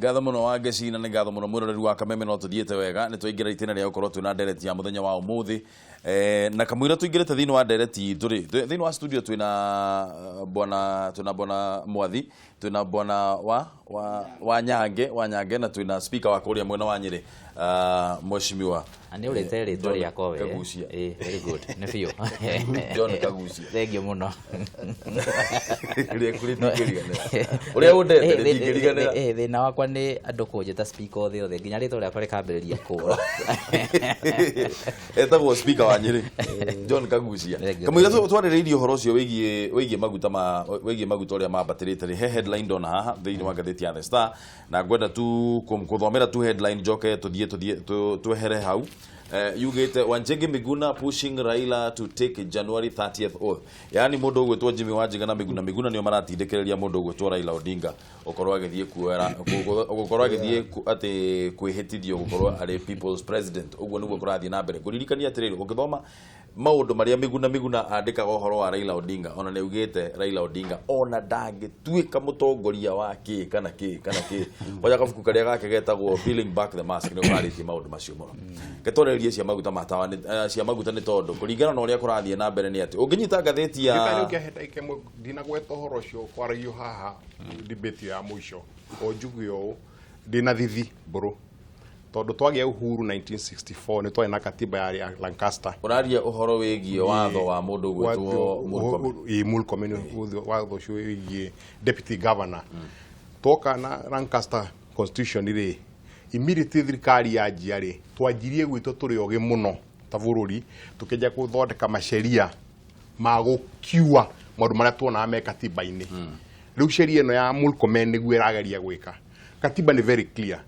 Ngatho mũno wa Ngeci, na nĩ ngatho mũno mwĩroreri wa Kameme. No tũthiĩte wega, nĩ twaingĩra itĩna rĩa gũkorwo twĩna ndereti ya mũthenya wa ũmũthĩ. Na kamũira tũingĩrĩte thĩinĩ wa ndereti itũ rĩ, thĩinĩ wa studio twĩna bwana, twĩna bwana Mwathi, twĩna bwana wa Nyange na twĩna speaker wa kũrĩa mwena wa Nyĩrĩ, mheshimiwa Na nĩ ũrĩte rĩtwa John rĩakwa we. Kagucia. Ĩ, very good, nĩ biũ. John Kagucia. Thengiũ mũno. Rĩaku rĩtingĩriganĩra, ũrĩa ũndete rĩtingĩriganĩra. Thĩna wakwa nĩ andũ kũnjĩta speaker othe othe, nginya rĩtwa rĩakwa rĩkambĩrĩria kũra. Etagwo speaker wa Nyĩrĩ, John Kagucia. Thengiũ. Kamũira twarĩrĩirie ũhoro ũcio wĩgiĩ maguta, ma wĩgiĩ maguta ũrĩa mambatĩrĩte rĩ, he headline ndona haha thĩinĩ wa ngathĩti ya The Star, na ngwenda tu kũthomera tu headline, njoke tũthiĩ twehere hau. Yugĩte "Wanjigi Miguna pushing Raila to take January 30th oath", yaani mũndũ ũgwĩtwo Jimmy Wanjigi na Miguna Miguna nĩo maratindĩkĩrĩria mũndũ ũgwĩtwo Raila Odinga gũkorwo agĩthiĩ kuoera, gũkorwo agĩthiĩ atĩ kwĩhĩtithio gũkorwo arĩ people's president. Ũguo nĩguo kũrathiĩ na mbere. Ngũririkania atĩrĩrĩ, ũngĩthoma maũndũ marĩa Miguna Miguna andĩkaga ũhoro wa Raila Odinga, ona nĩ augĩte Raila Odinga ona ndangĩtuĩka mũtongoria wa kĩ kana kĩ kana kĩ. Oya kabuku karĩa gake getagwo Peeling Back the Mask, nĩ ũkarĩtie maũndũ macio mũno. Ketwarĩrie cia maguta ma tawa cia maguta, nĩ tondũ kũringana na ũrĩa kũrathiĩ na mbere nĩ atĩ ũngĩnyita ngathĩti ya Gĩtarĩ ũngĩahe ndagĩka ĩmwe, ndinagweta ũhoro ũcio kwaragio haha debate ya mũico, o njuge ũũ ndĩna thithi mbũrũ, tondũ twagĩa uhuru 1964 nĩ twarĩ na katiba ya Lancaster. Ũraria ũhoro wĩgiĩ watho wa mũndũ ũgwĩtwo Murkomen. Ĩ, Murkomen, watho ũcio wĩgiĩ deputy governor. Twoka na Lancaster constitution rĩ, immediately thirikari yanjia rĩ, twanjirie gwitũ tũrĩ ogĩ mũno ta bũrũri, tũkĩanjia gũthondeka maceria ma gũkiua maũndũ marĩa tuonaga me katiba-inĩ. Rĩu sheria ĩno ya Murkomen nĩguo ĩrageria gwĩka. Katiba nĩ very clear: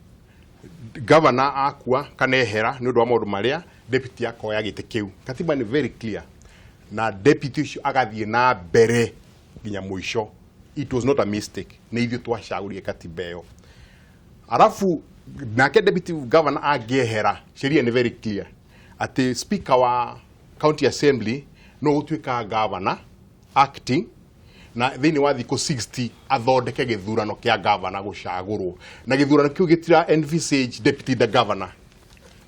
governor akua kana ehera nĩ ũndũ wa maũndũ marĩa, deputy akoya gĩtĩ kĩu. Katiba nĩ very clear, na deputy ũcio agathiĩ na mbere nginya mũico. It was not a mistake, nĩ ithuĩ twacagũrire katiba ĩyo. Arabu nake deputy governor angĩehera, sheria nĩ very clear atĩ speaker wa county assembly no gũtuĩka governor acting, na thĩinĩ wa thikũ 60 athondeke gĩthurano kĩa governor gũcagũrwo, na gĩthurano kĩu gĩtira envisage deputy the governor,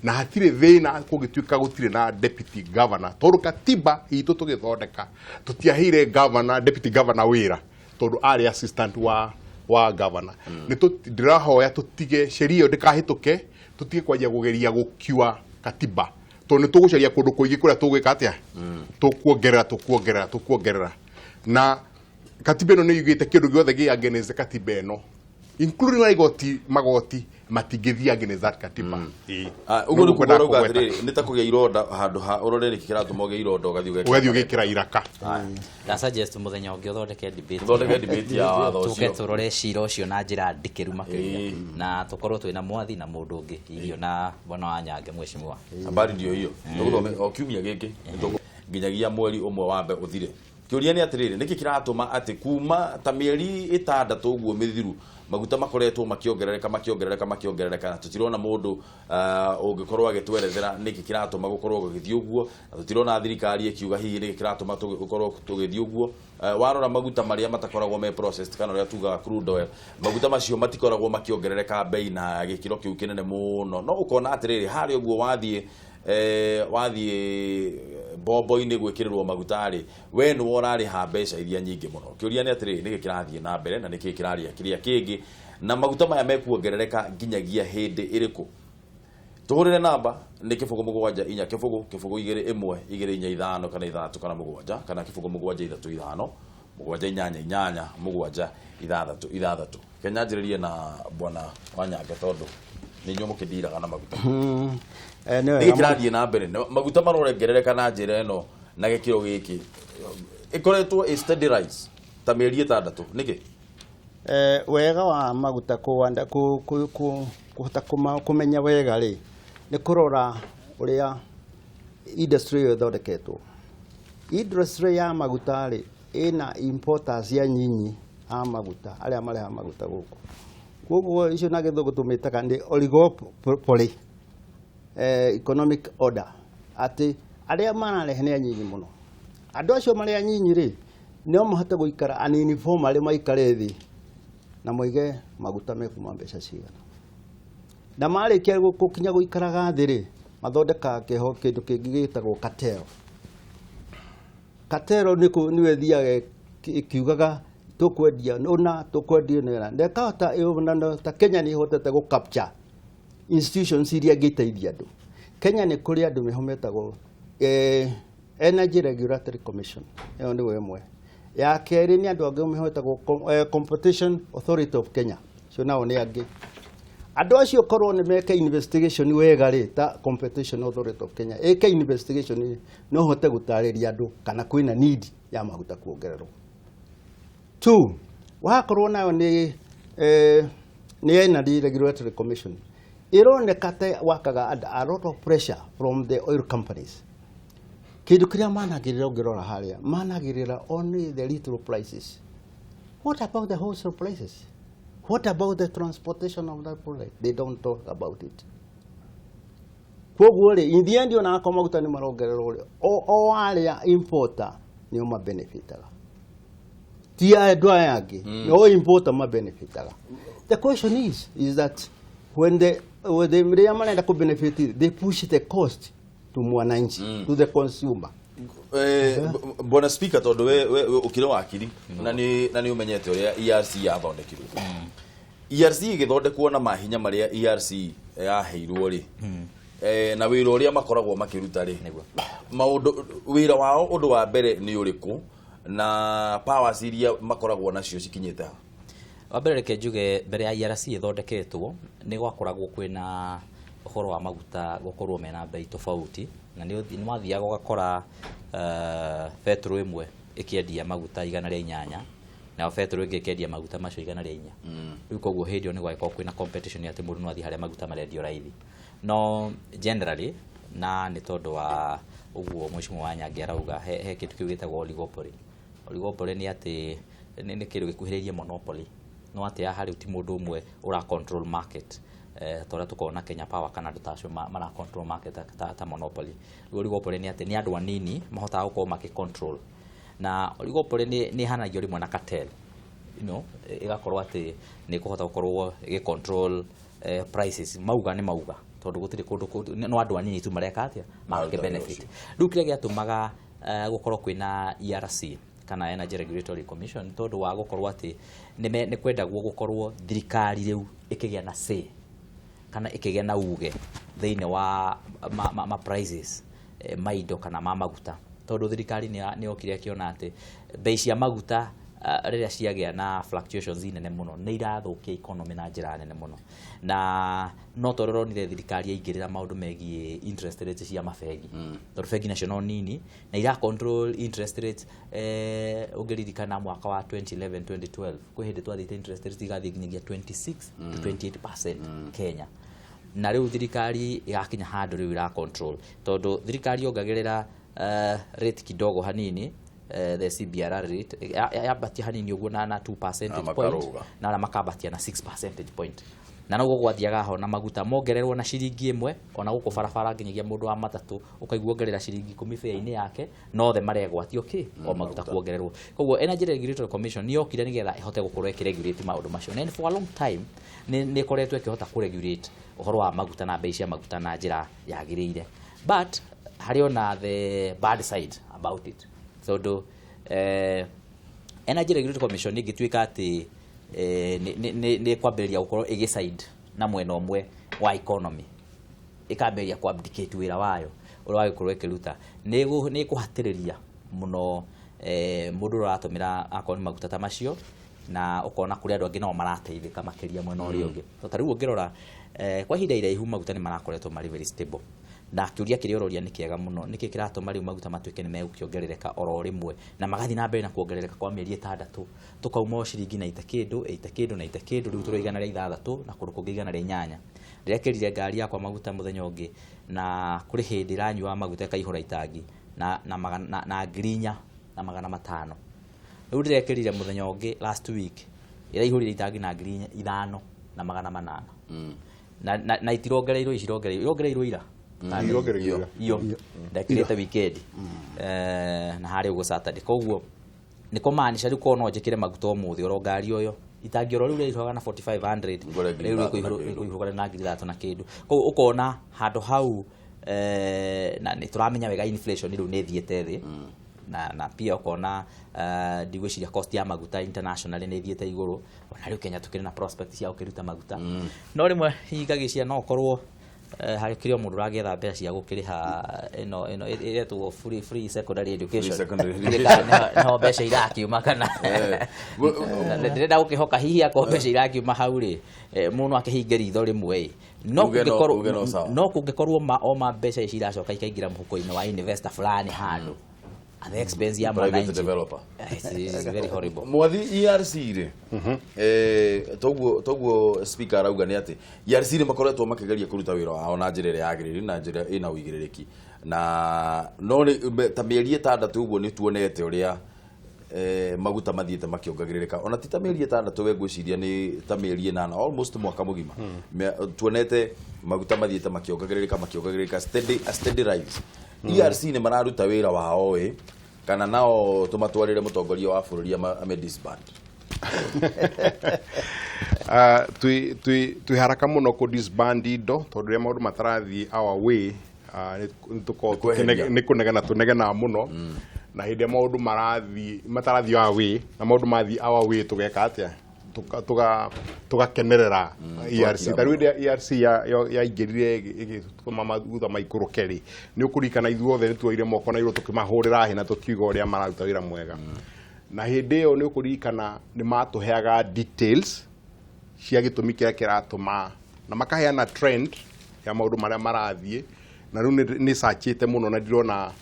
na hatirĩ thĩna kũngĩtuĩka gũtirĩ na deputy governor, tondũ katiba itũ tũgĩthondeka tũtiaheire governor, deputy governor wĩra, tondũ arĩ assistant wa governor. Nĩ ndĩrahoya tũtige sheria ĩyo ndĩkahĩtũke, tũtige kwanjia kũgeria gũkiua katiba, tondũ nĩ tũgũcaria kũndũ kũingĩ kũrĩa tũgwĩka atĩa, tũkuongerera, tũkuongerera, tũkuongerera. Na katiba ĩno nĩ yugĩte kĩndũ gĩothe gĩ against katiba ĩno, including na igoti, magoti matingĩthiĩ against that katiba. Ĩĩ. Ah, ũguo nĩ Nĩguo kuga ngwendaga ũrauga kũgweta. atĩrĩrĩ, nĩ ta kũgĩa ironda handũ ha ũrore nĩkĩ kĩratũma ũgĩe ironda, ũgathiĩ ũgekĩra. Ũgathiĩ ũgĩkĩra iraka. Na suggest mũthenya ũngĩ ũthondeke debate. Ũthondeke debate ya watho tũke ũcio. Tũrore cira ũcio na njĩra ndikĩru makĩria, na tũkorwo twĩna Mwathi na mũndũ ũngĩ irio na bwana wa Nyange, mheshimiwa. Habari ndio hiyo. Tũgũthome o kiumia gĩkĩ nginyagia mweri ũmwe wambe ũthire. Kĩũria nĩ atĩrĩrĩ, nĩkĩ kĩratũma atĩ kuma ta mĩeri 6 ũguo mĩthiru maguta makoretwo makĩongerereka, makĩongerereka, makĩongerereka, na tũtirona mũndũ ũngĩkorwo agĩtwerethera nĩkĩ kĩratũma gũkorwo gũgĩthiĩ ũguo, na tũtirona thirikari ĩkiuga hihi nĩkĩ kĩratũma gũkorwo tũgĩthiĩ ũguo? Warora maguta marĩa matakoragwo me processed, kana ũrĩa tugaga crude oil, maguta macio matikoragwo makĩongerereka bei na gĩkĩro kĩu kĩnene mũno, no ũkona atĩrĩrĩ, harĩa ũguo wathiĩ bombo-inĩ gwĩkĩrĩrwo maguta rĩ, we nĩwe ũrarĩha mbeca iria nyingĩ mũno. Kĩũria nĩ atĩrĩrĩ, nĩkĩ kĩrathiĩ na mbere na nĩkĩ kĩrarĩa kĩrĩa kĩngĩ, na maguta maya mekuongerereka nginyagia hĩndĩ ĩrĩkũ? Tũhũrĩre namba nĩ 0 7 4 0 0 2 1 2 4 5 kana 6 kana 7, kana 0 7 3 5 7 8 8 7 6 6. Kenya njĩrĩrie na bwana Wanyange, tondũ nĩ inyuĩ mũkĩndiraga na maguta. Nĩ Nĩkĩ wega. Kĩrathiĩ na mbere? Maguta marongerereka na njĩra ĩno na gĩkĩro gĩkĩ ĩkoretwo ĩ steady rise ta mĩeri 6, nĩkĩ? Wega wa maguta kũwanda kũhota kũmenya wega rĩ, nĩ kũrora ũrĩa industry ĩyo ĩthondeketwo. Industry ya maguta rĩ, ĩna importers ya nyinyi a maguta arĩa marehaga maguta gũkũ, koguo icio na Gĩthũngũ tũmĩtaga nĩ oligopoly economic order, atĩ arĩa mararehe nĩ anyinyi mũno. Andũ acio marĩ anyinyi rĩ, no mahote gũikara anini informally, maikare thĩ. Na moige maguta mekuma mbeca cigana. Na marĩkia gũkinya gũikaraga thĩ rĩ, mathondekaga kĩho kĩndũ kĩngĩ gĩtagwo cartel. Cartel nĩwe ĩthiaga ĩkiugaga tũkwendia ũna, tũkwendia ũna, na ĩkahota ta Kenya nĩ ĩhotete gũ capture institutions iria ingĩteithia andũ. Kenya nĩ kũrĩ andũ meho metagwo Energy Regulatory Commission, ĩyo nĩyo ĩmwe. Ya kerĩ nĩ andũ angĩ meho metagwo Competition Authority of Kenya, acio nao nĩ angĩ. Andũ acio korwo nĩ meke investigation wega rĩ, ta Competition Authority of Kenya ĩke investigation rĩ, no hote gũtarĩria andũ kana kwĩna need ya maguta kuongererwo. Two, wakorwo nayo nĩ Energy Regulatory Commission ĩroneka ta wakaga under a lot of pressure from the oil companies. Kĩndũ kĩrĩa managĩrĩra ũngĩrora harĩa, managĩrĩra only the retail prices. What about the wholesale prices? What about the transportation of that product? They don't talk about it. Koguo rĩ, in the end ona akorwo maguta nĩ marongererwo rĩ, o arĩa importer nĩo mabenefitaga, ti andũ aya angĩ, no importer mabenefitaga. The question is that when the rĩrĩa marenda kũ benefit, they push the cost to mwananchi, to the consumer. Bwana Speaker, tondu we ukire wakiri na nĩ ũmenyete ũrĩa ERC yathondekirwo. ERC ĩgĩthondekwo na mahinya marĩa ERC yaheirwo rĩ, na wĩra ũrĩa makoragwo makĩruta rĩ, Nĩguo. maũndũ wĩra wao ũndũ wa mbere nĩ ũrĩkũ, na powers iria makoragwo nacio cikinyĩte ha? Wa mbere, reke njuge mbere ya ERC ĩthondeketwo nĩ gwakoragwo kwĩna ũhoro wa maguta gũkorwo mena bei tofauti, na nĩ wathiaga ũgakora betũrũ ĩmwe ĩkĩendia maguta 108, nayo betũrũ ĩngĩ ĩkĩendia maguta macio 104. Rĩu koguo hĩndĩ ĩyo nĩ gwagĩkorwo kwĩna competition atĩ mũndũ no athiĩ harĩa maguta marendio raithi. No generally, na nĩ tondũ wa ũguo mheshimiwa Wanyange arauga, he kĩndũ kĩu gĩtagwo oligopoly. Oligopoly nĩ atĩ nĩ kĩndũ gĩkuhĩrĩirie monopoly, no atĩ haha rĩu ti mũndũ ũmwe ũra control market, ta ũrĩa tũkoragwo na Kenya Power kana andũ ta acio mara control market ta monopoly. Rĩu oligopoly nĩ atĩ nĩ andũ anini mahotaga gũkorwo makĩ control, na oligopoly nĩ ĩhanagio rĩmwe na cartel, ĩgakorwo atĩ nĩ ĩkũhota gũkorwo ĩgĩ control prices. Mauga nĩ mauga, tondũ gũtirĩ kũndũ no andũ anini tu mareka atĩa, Maruta magakĩ wĩra benefit. ũcio. Rĩu kĩrĩa gĩatũmaga gũkorwo kwĩna ERC kana Energy Regulatory Commission, tondũ wa gũkorwo atĩ nĩ kwendagwo gũkorwo thirikari rĩu ĩkĩgĩa na say kana ĩkĩgĩa na uge thĩinĩ wa ma prices ma indo kana ma maguta, tondũ thirikari nĩ yokire ĩkĩona atĩ bei cia maguta rĩrĩa ciagĩa na fluctuations nene mũno nĩ irathũkia economy na njĩra nene mũno. Na no tondũ ũronire thirikari yaingĩrĩra maũndũ megiĩ interest rates cia mabengi, tondũ bengi nacio no nini na ira control interest rates. Ũngĩririkana mwaka wa 2011 2012, kwĩ hĩndĩ twathiĩte interest rates igathiĩ nginyagia 26 to 28% Kenya. Na rĩu thirikari ĩgakinya handũ rĩu ira control, tondũ thirikari yongagĩrĩra rate kidogo hanini, the CBRR rate yambatia hanini ũguo na 2 percentage Na point, makaruga. na arĩa makambatia na 6 percentage point. Na noguo gwathiaga ho na maguta mongererwo na ciringi 1, ona gũkũ barabara nginyagia mũndũ wa matatũ ũkaigua ongerera ciringi 10 fare-inĩ yake, no othe maregwatio kĩ o maguta kuongererwo. Koguo Energy Regulatory Commission nĩ yokire nĩgetha ĩhote gũkorwo ĩkĩregulate maũndũ macio, and for a long time nĩ ĩkoretwo ĩkĩhota kũregulate ũhoro wa maguta na bei cia maguta na njĩra yagĩrĩire. But harĩ ona the bad side about it, tondũ Energy Regulatory Commission ĩngĩtuĩka atĩ nĩ kwambĩrĩria gũkorwo ĩgĩside na mwena ũmwe wa economy, ĩkambĩrĩria ku abdicate wĩra wayo ũrĩa wagĩkorwo ĩkĩruta, nĩ ĩkũhatĩrĩria mũno mũndũ ũrĩa ũratũmĩra akorwo nĩ maguta ta macio, na ũkona kũrĩ andũ angĩ nao marateithĩka makĩria mwena ũrĩa ũngĩ. To ta rĩu ũngĩrora kwa ihinda iraihu maguta nĩ marakoretwo marĩ very stable, na kĩũria kĩrĩa ũroria nĩ kĩega mũno: nĩkĩ kĩratũma rĩu maguta matuĩke nĩ megũkĩongerereka oro rĩmwe na magathiĩ na mbere na kuongerereka kwa mĩeri 6, tũkauma o ciringi na ite kĩndũ ite kĩndũ na ite kĩndũ, rĩu tũrĩ 106 na kũndũ kũngĩ 108. Ndĩrekĩrire ngari yakwa maguta mũthenya ũngĩ, na kũrĩ hĩndĩ ĩranyua maguta ĩkaihũra itangi na 4500. Rĩu ndĩrekĩrire mũthenya ũngĩ last week, ĩraihũrire itangi na 5800, na itirongereirwo, ici irongereirwo ira. Irongereirwo ira. Iyo ndekĩrĩte weekend na harĩa ũguo Saturday. Koguo nĩ kũmaanisha rĩu korwo no njĩkĩre maguta ũmũthĩ oro ngari ũyũ Itangi oro rĩu rĩaihũraga na 4500, Ngore ngiri rĩu ithatũ na kĩndũ. rĩkũihũra na 3000 na kĩndũ. Koguo ũkona handũ hau, na nĩ tũramenya wega inflation rĩu nĩ ĩthiĩte thĩ, na pia ũkona, ndigwĩciria cost ya maguta internationally nĩ ĩthiĩte igũrũ. Ona rĩu Kenya tũkĩrĩ na prospect cia gũkĩruta maguta, no rĩmwe hihi ngagĩciria no ũkorwo harĩ kĩrĩ o mũndũ ũragĩetha mbeca cia gũkĩrĩha ĩno ĩretwo free secondary education. Free secondary. Ndiũĩ kana nĩho mbeca irakiuma kana na ndĩrenda gũkĩhoka hihi akorwo mbeca irakiuma hau rĩ, mũndũ akĩhinge ritho rĩmwe ĩ no Uge no sawa. No kũngĩkorwo ma o ma mbeca ici iracoka ikaingĩra mũhuko-inĩ wa investor fulani handũ at the expense ya private mwananchi. developer. It's very horrible. Mwathi, ERC rĩ, toguo speaker arauga nĩ atĩ ERC nĩ makoretwo makĩgeria kũruta wĩra wao na njĩra ĩrĩa yagĩrĩire, na njĩra ĩna ũigĩrĩrĩki, na no ta mĩeri 6 ũguo nĩ tuonete ũrĩa maguta mathiĩte makĩongagĩrĩrĩka. Ona ti ta mĩeri 6, we ngwĩciria nĩ ta mĩeri 8, almost mwaka mũgima. Tuonete maguta mathiĩte makĩongagĩrĩrĩka, steady, a steady rise. ERC nĩ mararuta wĩra wao ĩ, kana nao tũmatwarĩre mũtongoria wa bũrũri ame disband? Twĩ haraka mũno kũ disband indo, tondũ rĩrĩa maũndũ matarathiĩ our way, nĩ tũkoragwo Nĩ kweheria. Nĩ kũnegena tũnegenaga mũno, na hĩndĩ ĩrĩa maũndũ marathiĩ matarathiĩ our way, na maũndũ mathiĩ our way, tũgeka atĩa? Tũgakenerera ERC. Twakira Ta rĩu mũno. hĩndĩ ĩrĩa ERC yaingĩrire ĩgĩtũma maguta maikũrũke rĩ, nĩ ũkũririkana ithuothe nĩ tuoire moko na igũrũ tũkĩmahũrĩra hĩ na tũkiuga ũrĩa mararuta wĩra mwega. Na hĩndĩ ĩyo nĩ ũkũririkana nĩ matũheaga details cia gĩtũmi kĩrĩa kĩratũma, na makaheana trend ya maũndũ marĩa marathiĩ. Na rĩu nĩ searchĩte mũno na ndirona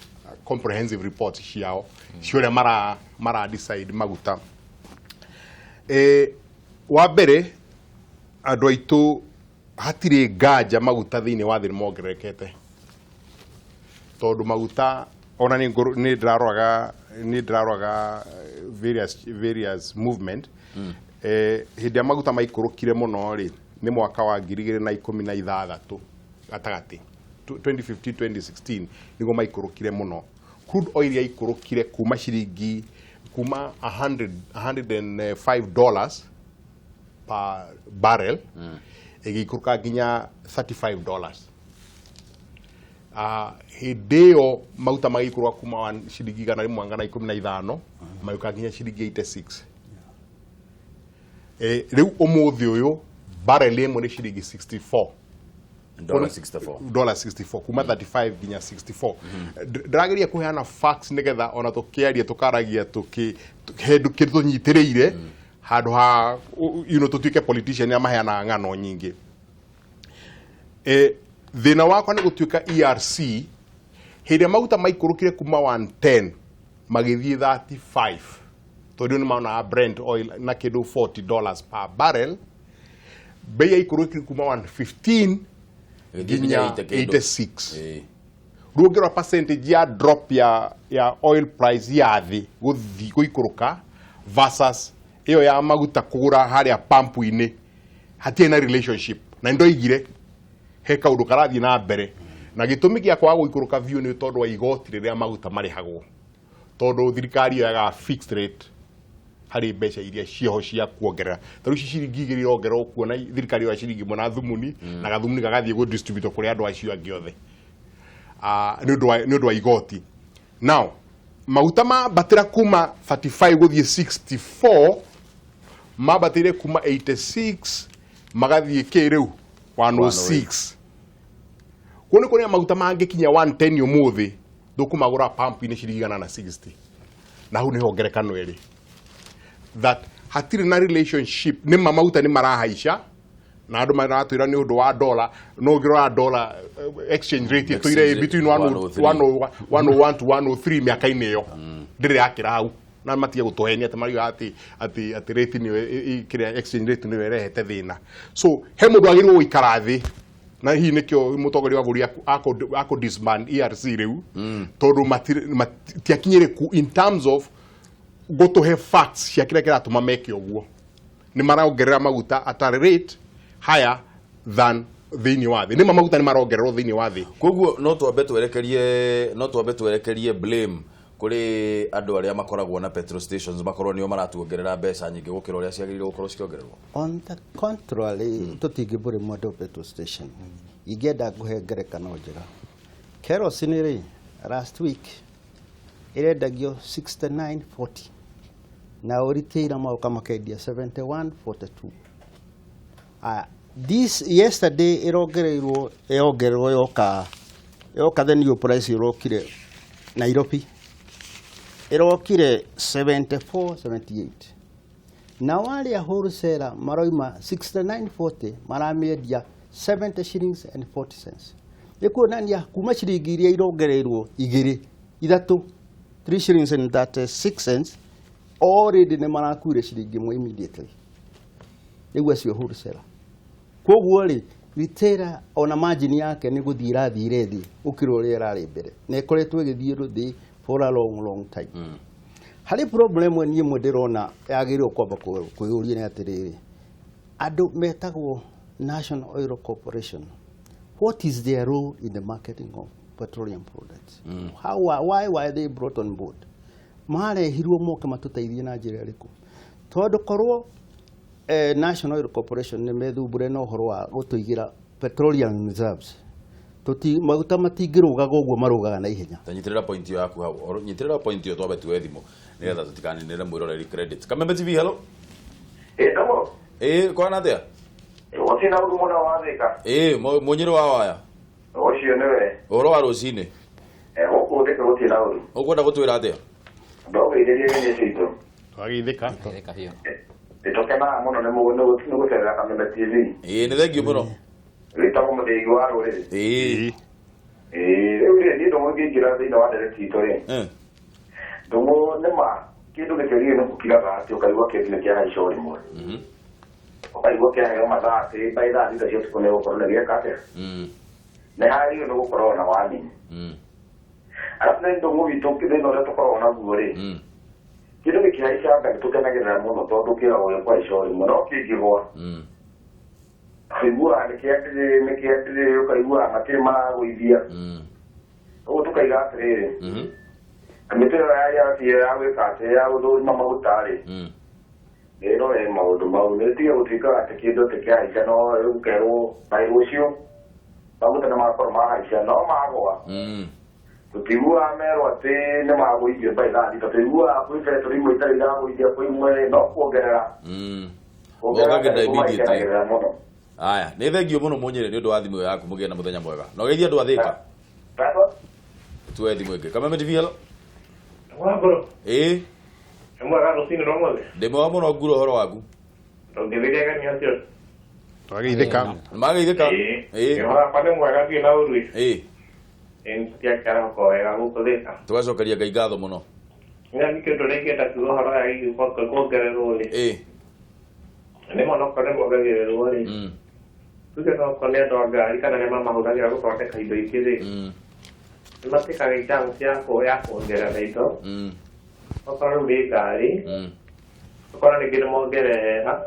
comprehensive report ciao cia ũrĩa mara decide maguta. Wa mbere, andũ aitũ, hatirĩ nganja maguta thĩinĩ wa thĩ nĩ mongererekete, tondũ maguta ona nĩ ndĩraroraga various movement. Hĩndĩ ĩrĩa maguta maikũrũkire mũno rĩ, nĩ mwaka wa 2016 gatagatĩ, 2015 2016 nĩguo maikũrũkire mũno. Crude oil yaikũrũkire kuma ciringi kuma 100 $105 per barrel ĩgĩikũrũka nginya $35. Hĩndĩ ĩyo maguta magĩikũrũka kuma ciringi 115 magĩũka nginya ciringi 86. Rĩu ũmũthĩ ũyũ barrel ĩmwe nĩ ciringi 64. Dollar 64. Dollar 64, kuma 35 nginya 64. Ndĩrageria kũheana facts nĩgetha ona tũkĩaria tũkaragia tũkĩ kĩndũ kĩndũ tũnyitĩrĩire handũ ha tũtuĩke politician arĩa maheanaga ng'ano nyingĩ. Thĩna wakwa nĩ gũtuĩka ERC hĩndĩ ĩrĩa maguta maikũrũkire kuma 110 magĩthiĩ 35, tondũ nĩ maonaga Brent oil na kĩndũ $40 per barrel, bei yaikũrũkire kuma 115 Ĩgĩthiĩ nginya 80 kĩndũ. 86. Rĩu ũngĩrora percentage ya drop ya oil price ya thĩ gũthiĩ gũikũrũka versus ĩyo ya maguta kũgũra harĩa pampu-inĩ, hatirĩ na relationship. Na nĩ ndoigire he kaũndũ karathiĩ na mbere, na gĩtũmi gĩa kwaga gũikũrũka biũ nĩ tondũ wa igoti rĩrĩa maguta marĩhagwo, tondũ thirikari yoyaga fixed rate harĩ mbeca iria cieho cia kuongerera. Ta rĩu ici ciringi 2 irongererwo, ũkuona thirikari yoya ciringi 1 na thumuni, na gathumuni gagathiĩ gũ distribute kũrĩ andũ acio angĩ othe. Nĩ ũndũ wa igoti. Now maguta mambatĩra kuma 35 gũthiĩ 64, mambatĩire kuma 86 magathiĩ kĩ rĩu 106. Kuo nĩ kũrĩa maguta mangĩkinya 110 ũmũthĩ, ndũkũmagũra pump-inĩ ciringi 160. Na hau nĩho ngerekano ĩrĩ that hatirĩ na relationship. Nĩ ma maguta nĩ marahaica na andũ maratwĩra nĩ ũndũ wa dollar, no ũngĩrora dollar exchange rate ĩtũire Exchange rate between 103. 101 to 103 mĩaka-inĩ ĩyo, ndĩrĩ yakĩra hau, na matige gũtũhenia atĩ mariuga atĩ rate nĩyo kĩrĩa exchange rate nĩyo ĩrehete thĩna. So he mũndũ agĩrĩirwo gũikara thĩ, na hihi nĩkĩo mũtongoria wa bũrũri akũ disband ERC rĩu, tondũ tiakinyĩrĩku in terms of gũtũhe facts cia kĩrĩa kĩratũma meke ũguo. Nĩ marongerera maguta at a rate higher than thĩinĩ wa thĩ. Nĩ ma maguta nĩ marongererwo thĩinĩ wa thĩ. Koguo no twambe twerekerie blame Kuri andu aria makoragwo na petrol stations makorwo nio maratuongerera mbeca nyingĩ gũkĩra ũrĩa ciagĩrĩirwo gũkorwo cikĩongererwo? On the contrary, tũtingĩmbũrĩ mwendo petrol station. Ingĩenda ngũhe ngerekano njega. Kerosene rĩ, last week ĩrendagio 69.40, na retailer magoka makendia 71.42. Aya, this yesterday ĩrongereirwo, yongererwo yoka yoka, the new price ĩrokire Nairobi ĩrokire 74.78, na arĩa wholesaler maroima 69.40 maramĩendia 70 shillings and 40 cents. Nĩ kuonania kuma ciringi iria irongereirwo igĩrĩ ithatũ, 3 shillings and 36 cents, already nĩ marakuire ciringi ĩmwe immediately. Nĩguo acio wholesaler. Koguo rĩ, retailer ona margin yake nĩ gũthiĩ ĩrathiire thĩ gũkĩra ũrĩa ĩrarĩ mbere, na ĩkoretwo ĩgĩthiĩ thĩ for a long, long time. Harĩ problem niĩ ĩmwe ndĩrona yagĩrĩirwo kwamba kwĩyũria nĩ atĩrĩrĩ, andũ metagwo National Oil Corporation, what is their role in the marketing of petroleum products? Why were they brought on board? Marehirwo moke matũteithie na njĩra ĩrĩkũ? Tondũ korwo National Oil Corporation nĩ methumbũre na ũhoro wa gũtũigĩra petroleum reserves, tuti maguta matingĩrũgaga ũguo marũgaga na ihenya. Ta nyitĩrĩra point ĩyo yaku hau. Nyitĩrĩra point ĩyo, twambe tuoe thimũ nĩgetha tũtikaninĩre mwĩroreri credit. Kameme TV, hello. Ĩtagwo. Ĩĩ, kwana atĩa? Gũtirĩ na ũndũ mũno wathĩka. Ĩĩ, mũnyĩrĩ wa waya. Ũcio nĩwe. Ũhoro wa rũcinĩ? Gũkũ thĩka gũtirĩ na ũru. Ũkwenda gũtwĩra atĩa? Ndogĩithĩrie nĩ citũ. Twagĩithĩka. Geithĩka biũ. Nĩtũkenaga mũno nĩ gũcerera Kameme TV. Ĩĩ, nĩ thengiũ mũno. Wĩtagwo mũthĩgi wa rũrĩrĩ. Ĩĩ. Ĩĩ, rĩu rĩ, niĩ ndũng'ũ ingĩingĩra thĩinĩ wa ndereti itũ rĩ, ndũng'ũ nĩ ma kĩndũ gĩkĩrire nĩ gũkiraga atĩ ũkaigua kĩndũ nĩ kĩahaica o rĩmwe. Ũkaigua kĩaheo mathaa atĩ by thaa 6 cia ũtukũ nĩ gũkorwo nĩ gĩeka atĩa. Nĩ harĩrĩirio nĩ gũkorwo na warning. Arabu nĩ ndũng'ũ witũ thĩna ũrĩa tũkoragwo naguo rĩ, kĩndũ gĩkĩhaicanga nĩ tũkenagĩrĩra mũno tondũ kĩragwo gĩa kũhaica o rĩmwe, no kĩngĩgwa ũiguaga nĩ kĩendire, ũkaiguaga matirĩ maragũithia. Ũguo tũkaiga atĩrĩrĩ, kamĩtĩ ĩyo ya gwĩka atĩ ya gũthũrima maguta rĩ, nĩ ĩrore maũndũ mau, nĩ ĩtige gũtuĩka atĩ kĩndũ atĩ kĩahaica no rĩu ũkerwo by rũciũ maguta nĩ makorwo mahaica, no magwa tũtiguaga merwo atĩ nĩ magũithio by thaa 6. Tũiguaga kwĩ betũrũ imwe itarĩ iragũithia, kwĩ imwe no kuongerera kuongerera. Wongagĩrĩra immediately. Tũmakenagĩrĩra mũno. Aya, nĩ thengiũ mũno mũnyĩrĩ nĩ ũndũ wa thimũ ĩyo yaku. Mũgĩe na mũthenya mwega na ũgeithie andũ a Thĩka. Baba. Tuoe thimũ ĩngĩ. Kameme TV, hello. Wambũrũ. Ĩĩ. Nĩ mwega rũcinĩ rwa ũmũthĩ. Ndĩ mwega mũno ngura, ũhoro waku? Ndũngĩthĩria ageni acio. Twagĩithĩka. Nĩ magĩithĩka. Ĩĩ. Ũhoro wakwa nĩ mwega, ndirĩ na ũru. Ĩĩ. Ĩĩ, tũtiakĩarahũka wega gũkũ Thĩka. Tũgacokeria Ngai ngatho mũno. Nĩ kĩndũ ũrĩa ingĩenda kuga ũhoro wa gĩgĩ kuongererwo rĩ. Nĩ ma onokorwo nĩ kuongagĩrĩrwo rĩ. Tuge no okorwo nĩ andũ a ngari kana arĩa mamahũthagĩra gũthondeka indo ingĩ rĩ. Nĩ matĩkaga chance ya kuongerera indo. Okorwo rĩu nĩ ngari. Ũkona rĩngĩ nĩ mongerera.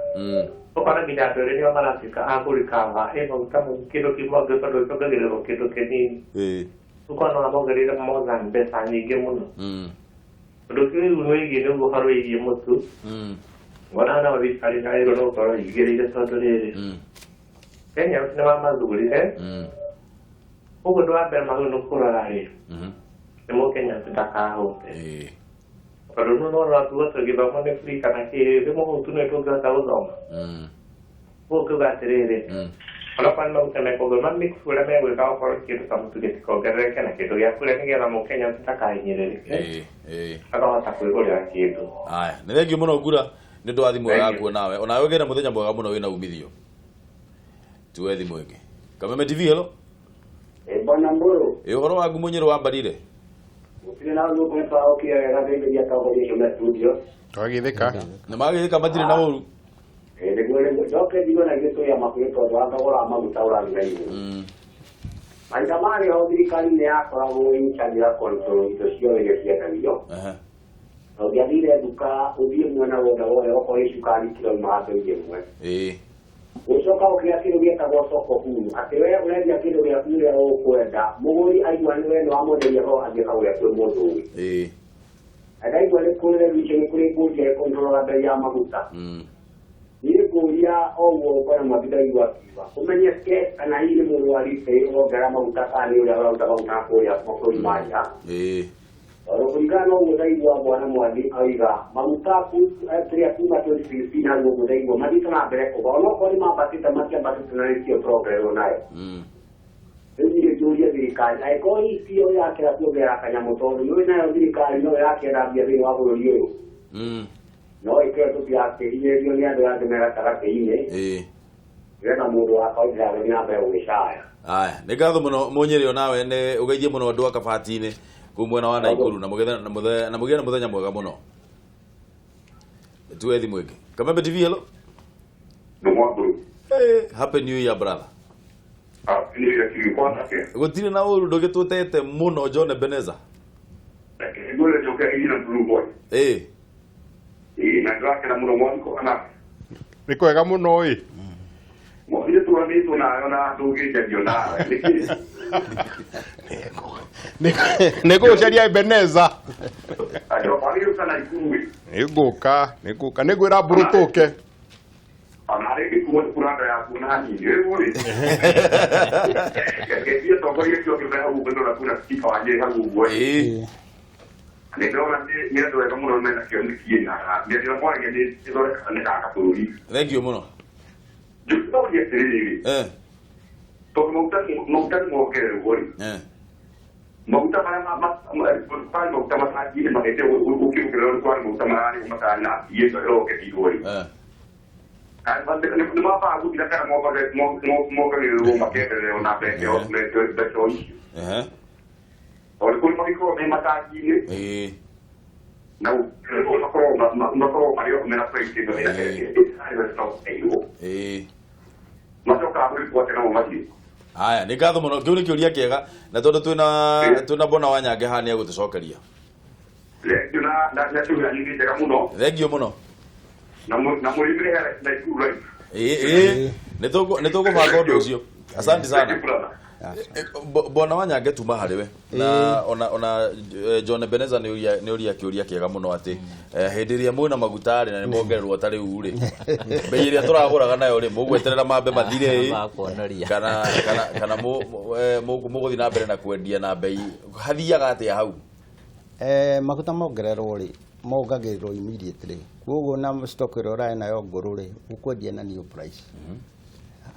Ũkona nginya andũ erĩ nĩo maratuĩka a kũrikava ĩ maguta mau kĩndũ kĩmwe tondũ kĩongagĩrĩrwo kĩndũ kĩnini. Ũkona ona mongereire more than mbeca nyingĩ mũno. Ũndũ ũngĩ rĩu nĩ wĩgiĩ nĩguo ũhoro wĩgiĩ mũtu. Ngona no thirikari yagĩrĩirwo nĩ gũkorwo ĩingĩrĩire tondũ rĩrĩ, Kenya nĩ mamathurire. Ũguo ũndũ wa mbere magĩrĩirwo nĩ kũrora rĩ, nĩ mũkenya ndakahũte. Tondũ rĩu nĩwona tuga atĩ gĩthomo nĩ free kana kĩ, rĩ mũhũtu nĩ tũngĩhota gũthoma. Ũguo ngauga atĩrĩrĩ, onokorwo nĩ maguta mekuongererwo, ma make sure ũrĩa megwĩka okorwo kĩndũ ta mũtu gĩtikongerereke na kĩndũ gĩa kũrĩa nĩgetha mũkenya ndakahinyĩrĩrĩke. Ĩĩ ĩĩ. Akahota kwĩgũrĩra kĩndũ. Aya, nĩ thengiũ mũno ngura nĩ ũndũ wa thimũ ĩyo Thank yaku. Onawe onawe ũgĩe na mũthenya mwega mũno wĩna umithio. Tuoe thimũ ĩngĩ. Kameme TV, hello. Bwana Mburu. Ĩ, ũhoro waku mũnyĩrĩ wa mbarire? Gũtirĩ na ũndũ ũkũmĩtaũkia wega thĩinĩ atongoria acio me studio. Twagĩithĩka. Nĩ magĩthĩka, matirĩ na ũru. Nĩguo njoke njigue na ithuĩ twĩ amaku tondũ wa thogora wa maguta ũrathiĩ na igũrũ. Mahinda marĩ ho thirikari nĩ yakoragwo ĩnyitanĩra control indo ciothe iria ciendagio. Na ũngĩathire nduka ũthiĩ mwena wothe wothe, okorwo nĩ cukari kiro imaga bei ĩmwe. Gũcoka ũkĩgĩa kĩndũ gĩetagwo soko huru, atĩ we ũrendia kĩndũ gĩaku ũrĩa ũkwenda, mũgũri aigua nĩ we nĩ wamwenderia ho athiĩ akagũra kwĩ mũndũ ũngĩ. Ndaigua nĩ kũrĩ regulation, nĩ kũrĩ board ya control bei ya maguta. Niĩ ngũria o ũguo bwana Mwathi ndaigua akiuga kũmenyeke kana hihi nĩ mũndũ wa retail ũrongerera maguta kana nĩ ũrĩa ũraruta maguta kũrĩa mabũrũri ma nja. Tondũ kũringana na ũguo ndaigua bwana Mwathi oiga maguta kĩrĩa kuma 2016 hau ũguo ndaigua mathiĩte na mbere kũgwa, onokorwo nĩ mambatĩte matiambatĩte na nĩkĩo tũrongererwo nayo. Rĩu niĩ njũrie thirikari angĩkorwo hihi tiyo yakĩra kuongerera kanyamũ, tondũ nĩũĩ nayo thirikari no ĩrakĩenda mbia thĩinĩ wa bũrũri ũyũ, no ĩkĩre tũtigakĩhinyĩrĩrio nĩ andũ angĩ me gatagatĩ-inĩ, nĩgetha mũndũ wa kawaida agathiĩ na mbere gũgĩcaya. Aya, nĩ ngatho mũno Mũnyĩrĩ, onawe nĩ ũgeithie mũno andũ a Kabati-inĩ kũu mwena wa Naikuru, na mũgĩe na mũthenya mwega mũno. Tuwe thimũ ĩngĩ. Kamembe TV, hello. Hey, happy new year brother. Happy new year to you. Gũtirĩ na ũru, ndũgĩtũtete mũno John Ebenezer. Ngwĩre njoke ina blue boy. Na ndĩrakena mũno Mwathi kũhana. Nĩ kwega mũno ĩ. Mwathi tũranĩtwo nayo na ndũngĩnjario nawe. Nĩkĩ? Nĩ ngũgũcaria Ebenezer. Andũ wagĩũka Naikuru ĩ. Nĩ ngũka nĩ ngwĩra mbũrũ tũke. Ona rĩngĩ kuma kũranda yaku na nini rĩu rĩ. Ngeithie tongoria kĩo kĩmwe hau ũguo ndĩrona kwĩna speaker wa Nyĩrĩ hau ũguo. Nĩ ndĩrona nĩ andũ ega mũno mena kĩoneki na mĩario ĩrĩa mwaragia nĩ ĩthondekaga nĩ gaka bũrũri. Thank you mũno. Njũrie atĩrĩrĩ. Tondũ maguta nĩ mongererwo rĩ. Maguta marĩa kwarĩ maguta matangi-inĩ mahĩndĩ ũkĩongererwo kwarĩ maguta mararĩ matarĩ na mbia ĩno ĩrongereirwo rĩ. Nĩ mambaga gũthira kana mongagĩrĩrwo makendererwo na mbeca o icio. Tondũ kũrĩ magĩkorwo me matangi-inĩ na makorwo marĩ mena price ĩno ĩrĩa macokaga kũrĩkwo atĩa namo macio. Aya, nĩ ngatho mũno, kĩu nĩ kĩũria kĩega na tondũ twĩna Bwana Wanyange haha nĩ egũtũcokeria. Thengiũ na kĩũria yanyu nĩ njega mũno. Thengiũ mũno. Na mũrĩmĩre Naikuru live. Nĩ tũkũbanga ũndũ ũcio. Asante sana. Bwana Wanyange tuma harĩ we na ona John Ebenezer nĩ ũria kĩũria kĩega mũno atĩ hĩndĩ ĩrĩa mwĩna maguta rĩ na nĩ mongererwo ta rĩu rĩ, bei ĩrĩa tũragũraga nayo rĩ, mũgweterera mambe mathire kana kana mũgũthiĩ na mbere na kwendia na bei hathiaga atĩa hau? Maguta mongererwo rĩ, mongagĩrĩrwo immediately, koguo na stock ĩrĩa ũrarĩ nayo ngũrũ rĩ, ũkwendia na new price.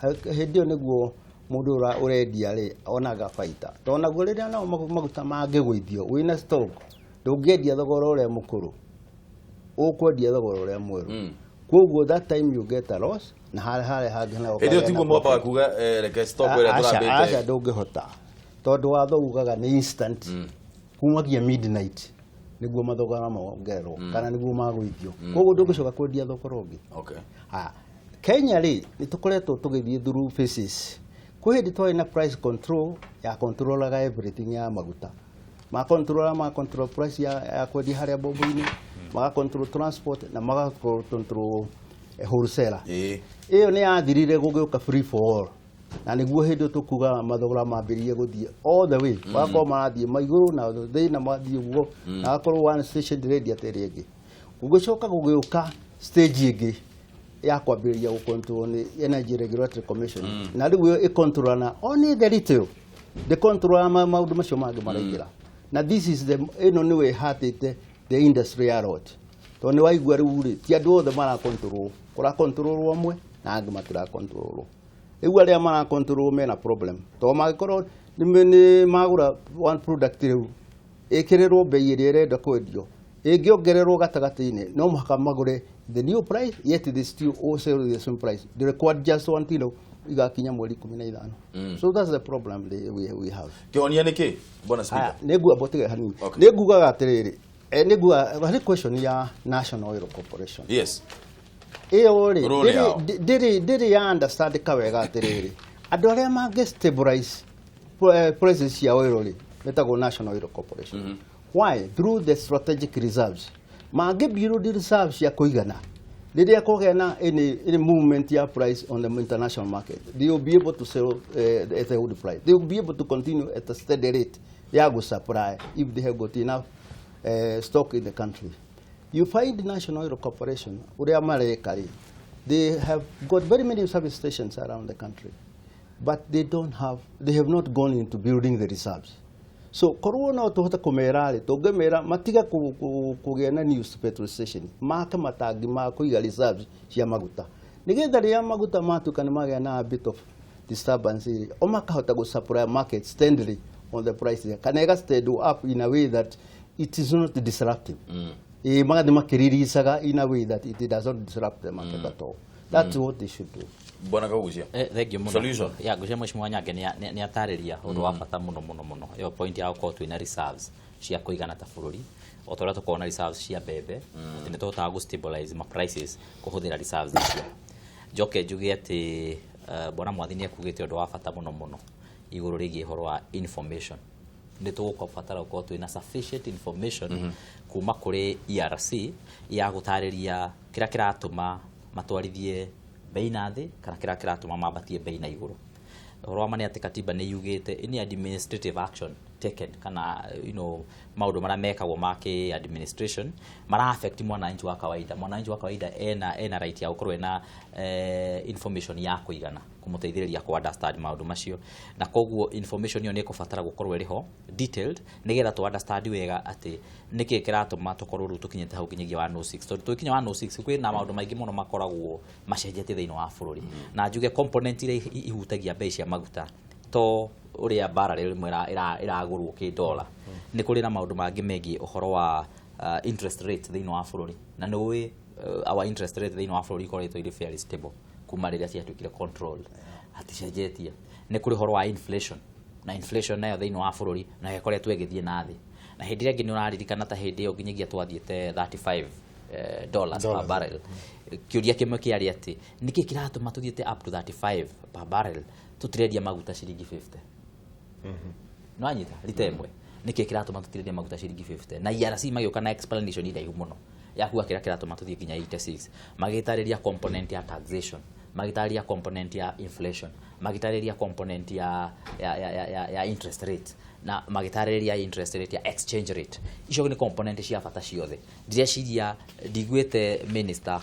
Hĩndĩ ĩyo nĩguo mũndũ ũrendia rĩ onaga baita, tondũ naguo rĩrĩa nao maguta mangĩgũithio wĩna stock ndũngĩendia thogora ũrĩa mũkũrũ, ũkwendia thogora ũrĩa mwerũ. Koguo that time you get a loss na harĩa hangĩ naho. Hĩndĩ ĩyo tiguo mwambaga kuga reke stock ĩrĩa tũrambĩte. Aca, ndũngĩhota, tondũ watho ugaga nĩ instant, kumagia midnight nĩguo mathogora mongererwo kana nĩguo magũithio, koguo ndũngĩcoka kwendia thogora ũngĩ. Kenya rĩ, nĩ tũkoretwo tũgĩthiĩ through phases. Kwĩ hĩndĩ twarĩ na price control ya controlaga everything ya maguta, ma control ma control price ya kwendia harĩa bombo-inĩ, maga control transport na maga control wholesaler. Ĩyo nĩ yathirire gũgĩũka free for all, na nĩguo hĩndĩ tũkuga mathogora mambĩrĩrie gũthiĩ all the way, magakorwo marathiĩ maigũrũ na thĩ na mathiĩ ũguo, na gakorwo one station ndĩrendia ta ĩrĩa ĩngĩ. Gũgĩcoka gũgĩũka stage ĩngĩ ya kwambĩrĩria gũcontrol nĩ Energy Regulatory Commission, na rĩu ĩyo ĩcontrolana only the retail, ndĩcontrolaga maũndũ macio mangĩ maraingĩra. Na this is the ĩno nĩwe ĩhatĩte the industry a lot, tondũ nĩ waigua rĩu rĩ, ti andũ othe maracontrol, kũracontrolwo amwe na angĩ matiracontrolwo. Rĩu arĩa maracontrolwo mena problem, tondũ mangĩkorwo nĩ magũra one product rĩu ĩkĩrĩrwo bei ĩrĩa ĩrenda kwendio, ĩngĩongererwo gatagatĩ-inĩ no mũhaka magũre the new price, yet they still all sell the same price. They record just one kilo igakinya mweri 15. So that's the problem we have. Kĩhonia nĩ kĩ Bwana Speaker? Nĩ nguga hanini. Nĩ ngugaga atĩrĩrĩ, nĩ nguga harĩ question ya National Oil Corporation. Yes. Ĩyo rĩ, ndĩrĩ ya understand kawega atĩrĩrĩ, andũ arĩa mangĩ stabilize prices cia oil rĩ, metagwo National Oil Corporation. Why? Through the strategic reserves. Mangĩ build reserves cia kũigana, rĩrĩa kũgĩa na any movement ya price on the international market, they will be able to sell at a good price. They will be able to continue at a steady rate ya gũ supply if they have got enough stock in the country. You find National Oil Corporation, ũrĩa mareka rĩ, they have got very many service stations around the country, but they have not gone into building the reserves. So korwo no tũhote kũmera rĩ, tũngĩmera matige kũgĩa na new petrol station, make matangi ma kũiga reserves cia maguta, nĩgetha rĩrĩa maguta matuĩka nĩ magĩa na a bit of disturbance rĩ, o makahota gũ supply market steadily on the price, kana ĩga steady up in a way that it is not disruptive. Ĩ magathiĩ makĩriricaga in a way that it does not disrupt the market at all. That's what they should do. Bwana Kagucia. Thank you mũno. Solution. Ya ngwĩciria Mheshimiwa Nyange nĩ atarĩria ũndũ wa bata mũno mũno mũno, ĩyo point ya gũkorwo twĩna reserves cia kũigana ta bũrũri, o ta ũrĩa tũkoragwo na reserves cia mbembe, atĩ nĩ tũhotaga gũ stabilize ma prices kũhũthĩra reserves icio. Njoke njuge atĩ bwana Mwathi nĩ ekugĩte ũndũ wa bata mũno mũno igũrũ rĩgiĩ ũhoro wa information. Nĩ tũgũbatara gũkorwo twĩna sufficient information kuma kũrĩ ERC ya gũtarĩria kĩrĩa kĩratũma matwarithie bei na thĩ kana kĩrĩa kĩratũma mambatie bei na igũrũ. Ũhoro wa ma nĩ atĩ katiba nĩ yugĩte any administrative action taken kana maũndũ marĩa mekagwo ma kĩ administration mara affect mwananchi wa kawaida. Mwananchi wa kawaida ena right ya gũkorwo ena information ya kũigana kũmũteithĩrĩria kũ understand maũndũ macio, na koguo information ĩyo nĩ ĩkũbatara gũkorwo ĩrĩ ho detailed, nĩgetha tũ understand wega atĩ nĩkĩ kĩratũma tũkorwo rĩu tũkinyĩte hau nginyagia 106, tondũ tũgĩkinya 106 kwĩna maũndũ maingĩ mũno makoragwo macenjetie thĩinĩ wa bũrũri. Na njuge component iria ihutagia bei cia maguta to ũrĩa barrel rĩmwe ĩragũrwo kĩ dollar, nĩ kũrĩ na maũndũ mangĩ megiĩ ũhoro wa interest rate thĩinĩ wa bũrũri, na nĩ ũĩ our interest rate thĩinĩ wa bũrũri ikoretwo ĩrĩ fairly stable kuma rĩrĩa ciatuĩkire controlled, haticenjetie. Nĩ kũrĩ ũhoro wa inflation, na inflation nayo thĩinĩ wa bũrũri nayo ĩkoretwo ĩgĩthiĩ na thĩ, na hĩndĩ ĩrĩa ĩngĩ nĩ ũraririkana ta hĩndĩ ĩyo nginyagia twathiĩte 35 dollars per barrel. Kĩũria kĩmwe kĩarĩ atĩ nĩkĩ kĩratũma tũthiĩte up to 35 per barrel tũtirendia maguta ciringi 50? Nĩwanyita rita ĩmwe, nĩkĩ kĩratũma tũtirendia maguta ciringi 50? Na ERC magĩũka na explanation ndaihu mũno ya kuga kĩrĩa kĩratũma tũthiĩ nginya 86, magĩtarĩria component ya taxation, magĩtarĩria component ya inflation, magĩtarĩria component ya interest rate, na magĩtarĩria interest rate ya exchange rate. Icio nĩ component cia bata ciothe. Ndĩreciria ndiguĩte minister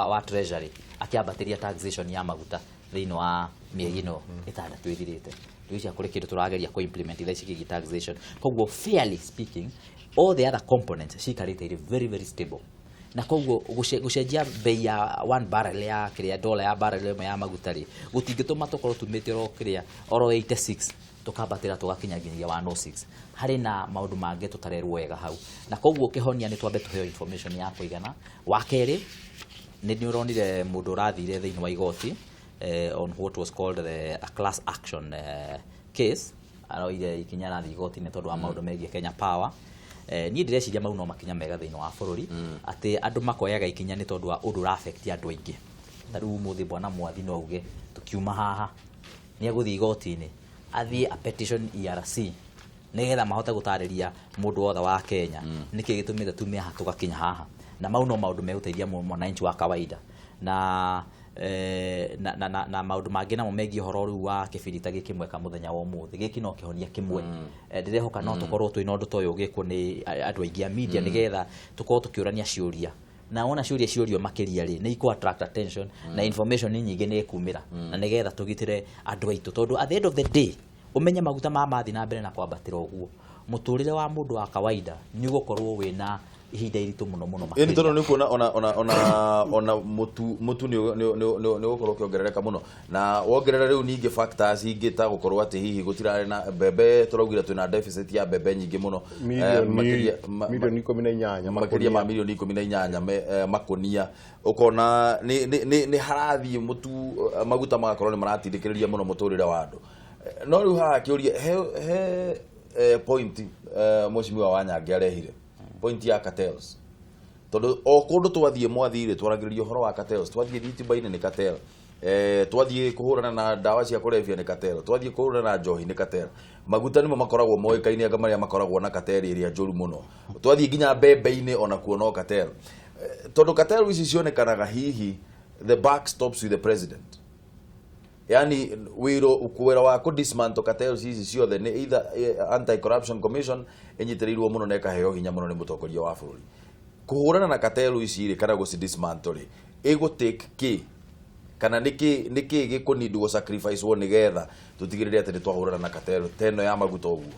wa treasury akĩambatĩria taxation ya maguta thĩinĩ wa mĩeri ĩno 6 ĩthirĩte. Ndĩreciria kũrĩ kĩndũ tũrageria kũ implement thaa ici kĩgiĩ taxation. Koguo fairly speaking, all the other components cikarĩte irĩ very very stable, na koguo gũcenjia bei ya one barrel ya kĩrĩa dollar ya barrel ĩmwe ya maguta rĩ, gũtingĩtũma tũkorwo tumĩte oro kĩrĩa oro 86 tũkambatĩra tũgakinya nginyagia 106. Harĩ na maũndũ mangĩ tũtarerwo wega hau, na koguo kĩhonia nĩ twambe tũheo information ya kũigana. Wa kerĩ, nĩ ũronire mũndũ ũrathire thĩinĩ wa igoti on what was called a class action case, aroire ikinya arathiĩ igoti-inĩ tondũ wa maũndũ megiĩ Kenya Power. Niĩ ndĩreciria mau no makinya mega thĩinĩ wa bũrũri, atĩ andũ makoyaga ikinya nĩ tondũ wa ũndũ ũra affect andũ aingĩ. Ta rĩu ũmũthĩ bwana Mwathi no auge tũkiuma haha nĩ egũthiĩ igoti-inĩ athiĩ a petition ERC nĩgetha mahote gũtarĩria mũndũ wothe wa Kenya nĩkĩ gĩtũmĩte tume haha tũgakinya haha, na mau no maũndũ megũteithia mwananchi wa kawaida. Na maũndũ mangĩ namo megiĩ ũhoro rĩu wa kĩbirita gĩkĩ mweka mũthenya wa ũmũthĩ, gĩkĩ no kĩhonia kĩmwe. Ndĩrehoka no tũkorwo twĩna ũndũ ta ũyũ ũgĩkwo nĩ andũ aingĩ a media, nĩgetha tũkorwo tũkĩũrania ciũria, na wona ciũria ciũrio makĩria rĩ, nĩ ikũ attract attention na information nyingĩ nĩ ĩkumĩra, na nĩgetha tũgitĩre andũ aitũ, tondũ at the end of the day ũmenye maguta ma mathiĩ na mbere na kwambatĩra ũguo, mũtũrĩre wa mũndũ wa kawaida nĩ ũgũkorwo wĩna ihinda iritũ mũno mũno makĩria. Ĩni tondũ nĩ kuona ona mũtu nĩ ũgũkorwo ũkĩongerereka mũno, na wongerera rĩu ningĩ factors ingĩ ta gũkorwo atĩ hihi gũtirarĩ na mbembe, tũraugire twĩna deficit ya mbembe nyingĩ mũno, milioni 18, makĩria ma milioni 18 makũnia. Ũkona nĩ harathiĩ mũtu, maguta magakorwo nĩ maratindĩkĩrĩria mũno mũtũrĩre wa andũ. No rĩu haha kĩũria he point Mheshimiwa Wanyange arehire point ya cartels, tondũ o kũndũ twathiĩ mwathire twaragĩrĩria ũhoro wa cartels, twathiĩ thitima-inĩ nĩ cartel, twathiĩ kũhũrana na ndawa cia kũrebia nĩ cartel, twathiĩ kũhũrana na njohi nĩ cartel. Maguta nĩmo makoragwo moĩkaine anga marĩa makoragwo na cartel ĩrĩa njũru mũno. Twathiĩ nginya mbembe-inĩ ona kuo no cartel, tondũ cartel ici cionekanaga hihi the buck stops with the president. Yani wĩra wa kũ dismantle cartels ici ciothe nĩ either Anti Corruption Commission ĩnyitĩrĩirwo mũno na ĩkaheo hinya mũno nĩ mũtongoria wa bũrũri. Kũhũrana na cartel ici rĩ, kana gũci dismantle rĩ, ĩgũ take kĩ, kana nĩkĩ gĩkũ need gũ sacrifice wo nĩgetha tũtigĩrĩre atĩ nĩ twahũrana na cartel ta ĩno ya maguta ũguo?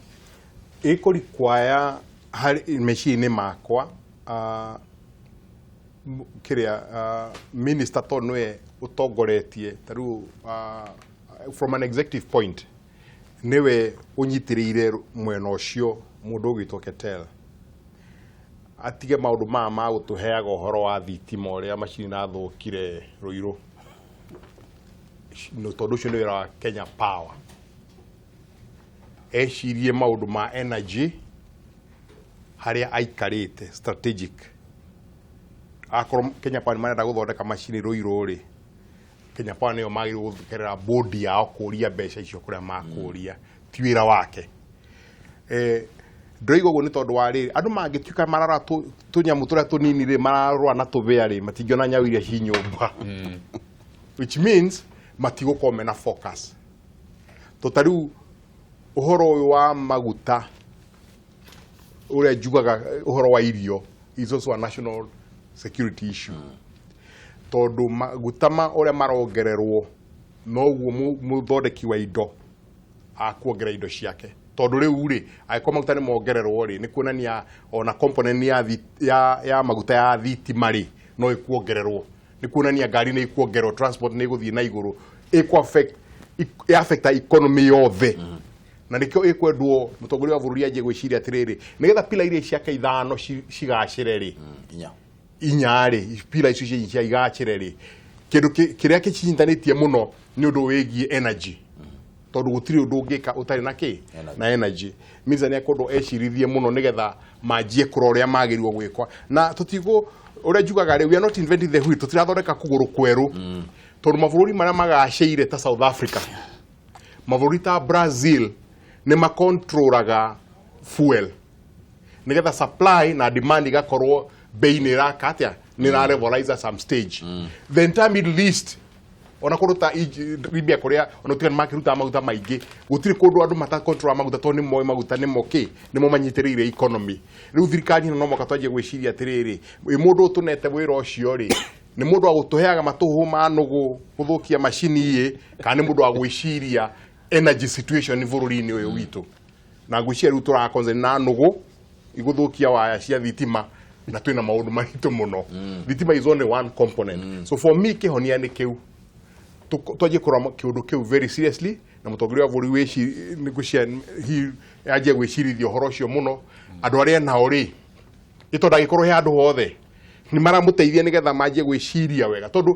Ĩkũ require harĩ meciria-inĩ makwa kĩrĩa minister tondũ nĩwe ũtongoretie ta rĩu from an executive point nĩwe ũnyitĩrĩire mwena ũcio mũndũ ũgwĩtwo Ketel atige maũndũ maya ma gũtũheaga ũhoro wa thitima ũrĩa macini irathũkire Ruiru, tondũ ũcio nĩ wĩra wa Kenya Power. Ecirie maũndũ ma energy harĩa aikarĩte strategic. Akorwo Kenya Power nĩ marenda gũthondeka macini Ruiru rĩ, Kenya Power nĩyo magĩrĩirwo gũkerera board yao kũria mbeca icio kũrĩa makũria, ti wĩra wake. Ndĩroiga ũguo nĩ tondũ wa rĩrĩ, andũ mangĩtuĩka mararora tũnyamũ tũrĩa tũnini rĩ, mararora na tũbĩa rĩ, matingĩona nyau iria ci nyũmba. Which means matigũkorwo mena focus. To ta rĩu ũhoro ũyũ wa maguta ũrĩa njugaga ũhoro wa irio is also a national security issue. Tondũ maguta ma ũrĩa marongererwo noguo mũthondeki wa indo akuongerera indo ciake. Tondũ rĩu rĩ, angĩkorwo maguta nĩ mongererwo rĩ, nĩ kuonania ona component ya maguta ya thitima rĩ, no ĩkuongererwo. Nĩ kuonania ngari nĩ ikuongererwo, transport nĩ ĩgũthiĩ na igũrũ, ĩkũ affect, affect economy yothe. Na nĩkĩo ĩkwendwo mũtongoria wa bũrũri anjie gwĩciria atĩrĩrĩ, nĩgetha pila iria ciake ithano cigacĩre rĩ, inya rĩ, pila icio cia igacĩre rĩ, kĩndũ kĩrĩa kĩcinyitanĩtie mũno nĩ ũndũ wĩgiĩ energy. Tondũ gũtirĩ ũndũ ũngĩka ũtarĩ na kĩ? Na energy. Minister nĩ ekwendwo ecirithie mũno nĩgetha manjie kũrora ũrĩa magĩrĩirwo gwĩkwa. Na tũtigũ ũrĩa njugaga rĩ, we are not inventing the wheel, tũtirathondeka kũgũrũ kwerũ. Tondũ mabũrũri marĩa magacĩire ta South Africa, mabũrũri ta Brazil nĩ makontrolaga fuel nĩgetha supply na demand igakorwo bei nĩ ĩraka atĩa, nĩ ĩra at some stage. The entire Middle East ona kũndũ ta Libya kũrĩa ona tiga nĩ makĩrutaga maguta maingĩ, gũtirĩ kũndũ andũ matakontrol maguta tondũ nĩ moĩ maguta nĩmo kĩ, nĩmo manyitĩrĩire economy. Rĩu thirikari ĩno no mũhaka twanjie gwĩciria atĩrĩrĩ, ĩ mũndũ ũyũ tũnete wĩra ũcio rĩ, nĩ mũndũ wa gũtũheaga matũhũ ma nũgũ gũthũkia macini ĩ, kana nĩ mũndũ wa gwĩciria energy situation bũrũri-inĩ ũyũ witũ. Na ngwĩciria rĩu tũra concentrate na nũgũ igũthũkia waya cia thitima na twĩna maũndũ maritũ mũno. Thitima is only one component. So for me kĩhonia nĩ kĩu. Twanjie kũrora kĩũndũ kĩu very seriously na mũtongoria wa bũrũri anjie gwĩcirithia ũhoro ũcio mũno. Andũ arĩa nao rĩ, nĩ tondũ angĩkorwo he handũ hothe nĩ maramũteithia nĩgetha manjie gwĩciria wega, tondũ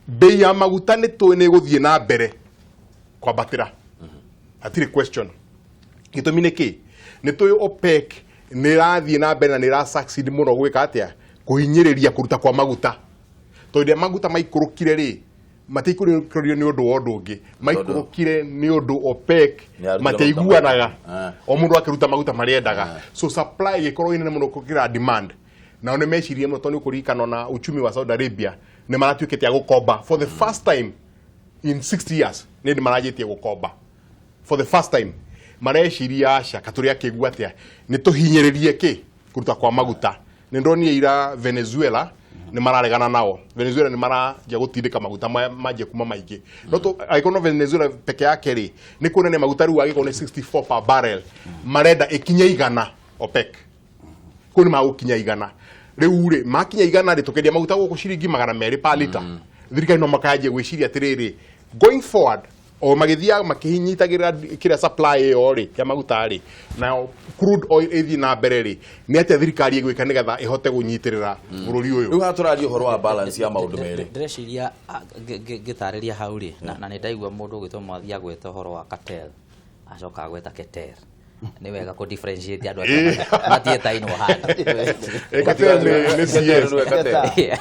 bei ya maguta nĩ tũĩ nĩ ĩgũthiĩ na mbere kwambatĩra, hatirĩ question. Gĩtũmi nĩ kĩ? Nĩ tũĩ OPEC nĩ ĩrathiĩ na mbere na nĩ ĩra succeed mũno gwĩka atĩa, kũhinyĩrĩria kũruta kwa maguta. Tondũ rĩrĩa maguta maikũrũkire rĩ, matiikũrũkirio nĩ ũndũ wa ũndũ ũngĩ, maikũrũkire nĩ ũndũ OPEC matiaiguanaga, o mũndũ akĩruta maguta marĩa endaga. So supply ĩgĩkorwo ĩ nene mũno gũkĩra demand. Nao nĩ mecirie mũno tondũ nĩ ũkũririkana ona uchumi wa Saudi Arabia nĩ maratuĩkĩte a gũkomba for the first time in 60 years, nĩ hĩndĩ maranjĩtie gũkomba for the first time. Mareciria aca katũrĩ akĩigua atĩa, nĩ tũhinyĩrĩrie kĩ kũruta kwa maguta. Nĩ ndonire ira Venezuela nĩ mararegana nao. Venezuela nĩ maranjia gũtindĩka maguta manjie kuma maingĩ. No angĩkorwo no Venezuela peke yake rĩ, nĩ kuonania maguta rĩu angĩkorwo nĩ 64 per barrel, marenda ĩkinye igana OPEC. Kũu nĩ magũkinya igana. Rĩu rĩ, makinya igana rĩ, tũkendia maguta gũkũ ciringi 200 per liter. Thirikari no makanjia gwĩciria atĩrĩrĩ, going forward, o magĩthiaga makĩhinyitagĩrĩra kĩrĩa supply ĩyo rĩ, ya maguta rĩ, na crude oil ĩthiĩ na mbere rĩ, nĩ atĩa thirikari ĩgwĩka nĩgetha ĩhote kũnyitĩrĩra bũrũri ũyũ? Rĩu haha tũraria ũhoro wa balance ya maũndũ merĩ. Ndĩreciria ngĩtarĩria hau rĩ, na nĩ ndaigua mũndũ ũgwĩtwo Mwathi agweta ũhoro wa cartel, acoka agweta Keter. Nĩ wega kũ differentiate andũ acio matiĩtainwo handũ. Cartel nĩ CS.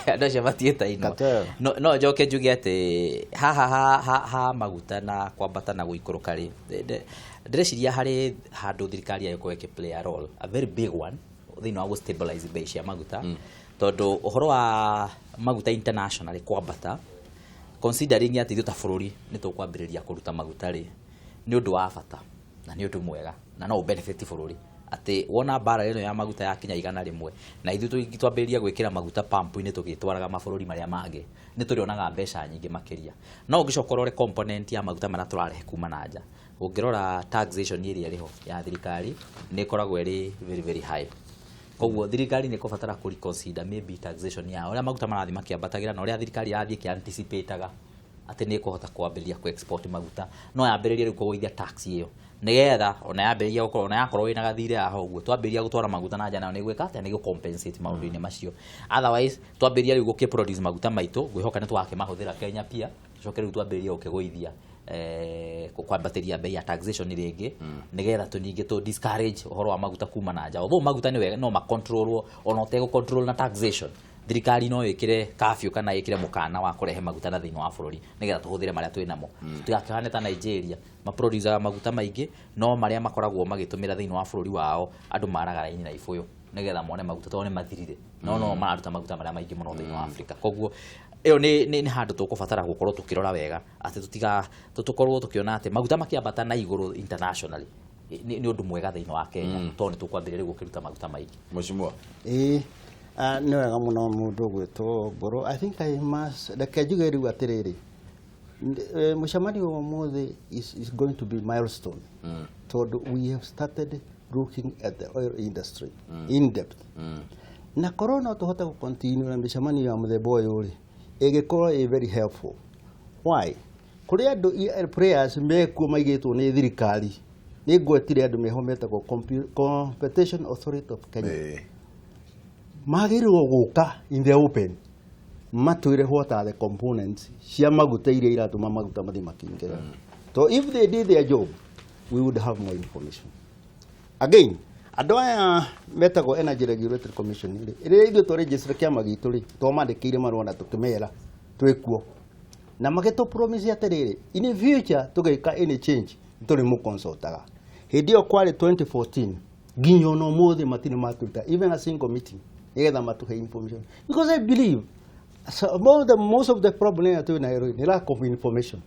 Andũ acio matiĩtainwo. No njoke njuge atĩ haha ha maguta na kwambata na gũikũrũka rĩ, ndĩreciria harĩ handũ thirikari yagĩkorwo ĩkĩ play a role, a very big one thĩinĩ wa gũ stabilize bei cia maguta, tondũ ũhoro wa maguta internationally kwambata Considering atĩ ithuĩ ta bũrũri nĩ tũkwambĩrĩria kũruta maguta rĩ, nĩ ũndũ wa bata na nĩ ũndũ mwega na no benefit bũrũri, atĩ wona mbara ĩno ya maguta yakinya 100 na ithuĩ twambĩrĩria gwĩkĩra maguta pump-inĩ tũgĩtwaraga mabũrũri marĩa mangĩ, nĩ tũrĩonaga mbeca nyingĩ makĩria. No ũngĩcoka ũrore component ya maguta marĩa tũrarehe kuma na nja, ũngĩrora taxation ĩrĩa ĩrĩho ya thirikari nĩ ĩkoragwo ĩrĩ very very high. Koguo thirikari nĩ ĩkũbatara kũ reconsider maybe taxation yao, ũrĩa maguta marathiĩ makĩambatagĩra na ũrĩa thirikari irathiĩ ĩkĩ anticipate-aga atĩ nĩ ĩkũhota kwambĩrĩria kũ export maguta, no yambĩrĩrie rĩu kũgũithia tax ĩyo, nĩgetha ona yambĩrĩria gũkorwo ona yakorwo ĩna gathirĩ haha ũguo, twambĩrĩria gũtwara maguta na nja nayo nĩ gwĩka atĩa, nĩ gũ compensate maũndũ-inĩ macio. Otherwise twambĩrĩria rĩu gũkĩ produce maguta maitũ, ngwĩhoka nĩ tũgakĩmahũthĩra Kenya pia, tũcoke rĩu twambĩrĩrie gũkĩgũithia kwambatĩria bei ya taxation rĩngĩ, nĩgetha tũningĩ tũ discourage ũhoro wa maguta kuma na nja. Although maguta nĩ wega no macontrolwo ona ũtegũ control na taxation, thirikari no ĩkĩre curfew kana ĩkĩre mũkana wa kũrehe maguta na thĩinĩ wa bũrũri, nĩgetha tũhũthĩre marĩa twĩ namo. Tũtigakĩhane ta Nigeria, maproducaga maguta maingĩ no marĩa makoragwo magĩtũmĩra thĩinĩ wa bũrũri wao andũ maraga raini na ibũyũ nĩgetha mone maguta tondũ nĩ mathirire, no mararuta maguta marĩa maingĩ mũno thĩinĩ wa Afrika. Koguo ĩyo nĩ handũ tũkũbatara gũkorwo tũkĩrora wega atĩ tũtiga tũkorwo tũkĩona atĩ maguta makĩambata na igũrũ internationally nĩ ũndũ mwega thĩinĩ wa Kenya, tondũ nĩ tũkwambĩrĩria rĩu gũkĩruta maguta maingĩ. Mheshimiwa. Ĩĩ, nĩ wega mũno mũndũ gwĩtwo Mbũrũ. I think I must reke njuge rĩu atĩrĩrĩ, mũcemanio wa ũmũthĩ is going to be milestone, tondũ we have started looking at the oil industry in depth, na korwo no tũhote gũ continue na mĩcemanio ya mũthemba ũyũ rĩ, ĩgĩkorwo ĩ very helpful. Why? Kũrĩ andũ players mekuo maigĩtwo nĩ thirikari, nĩ ngwetire andũ meho metagwo Competition Authority of Kenya, magĩrĩirwo gũka in the open matwĩre what are the components cia maguta iria iratũma maguta mathiĩ makĩingĩra. So if they did their job, we would have more information. Again, andũ aya metagwo Energy Regulatory Commission rĩ, rĩrĩa ithuĩ twaregister kĩama gitũ rĩ, twamandĩkĩire marũa na tũkĩmera twĩkuo, na magĩtũ promise atĩrĩrĩ, in the future tũgĩka any change tũrĩ mũconsultaga. Hĩndĩ ĩyo kwarĩ 2014, nginya ona ũmũthĩ matirĩ maturuta even a single meeting nĩgetha matũhe information, because I believe so, most of the problem ĩrĩa twĩ nayo nĩ lack of information.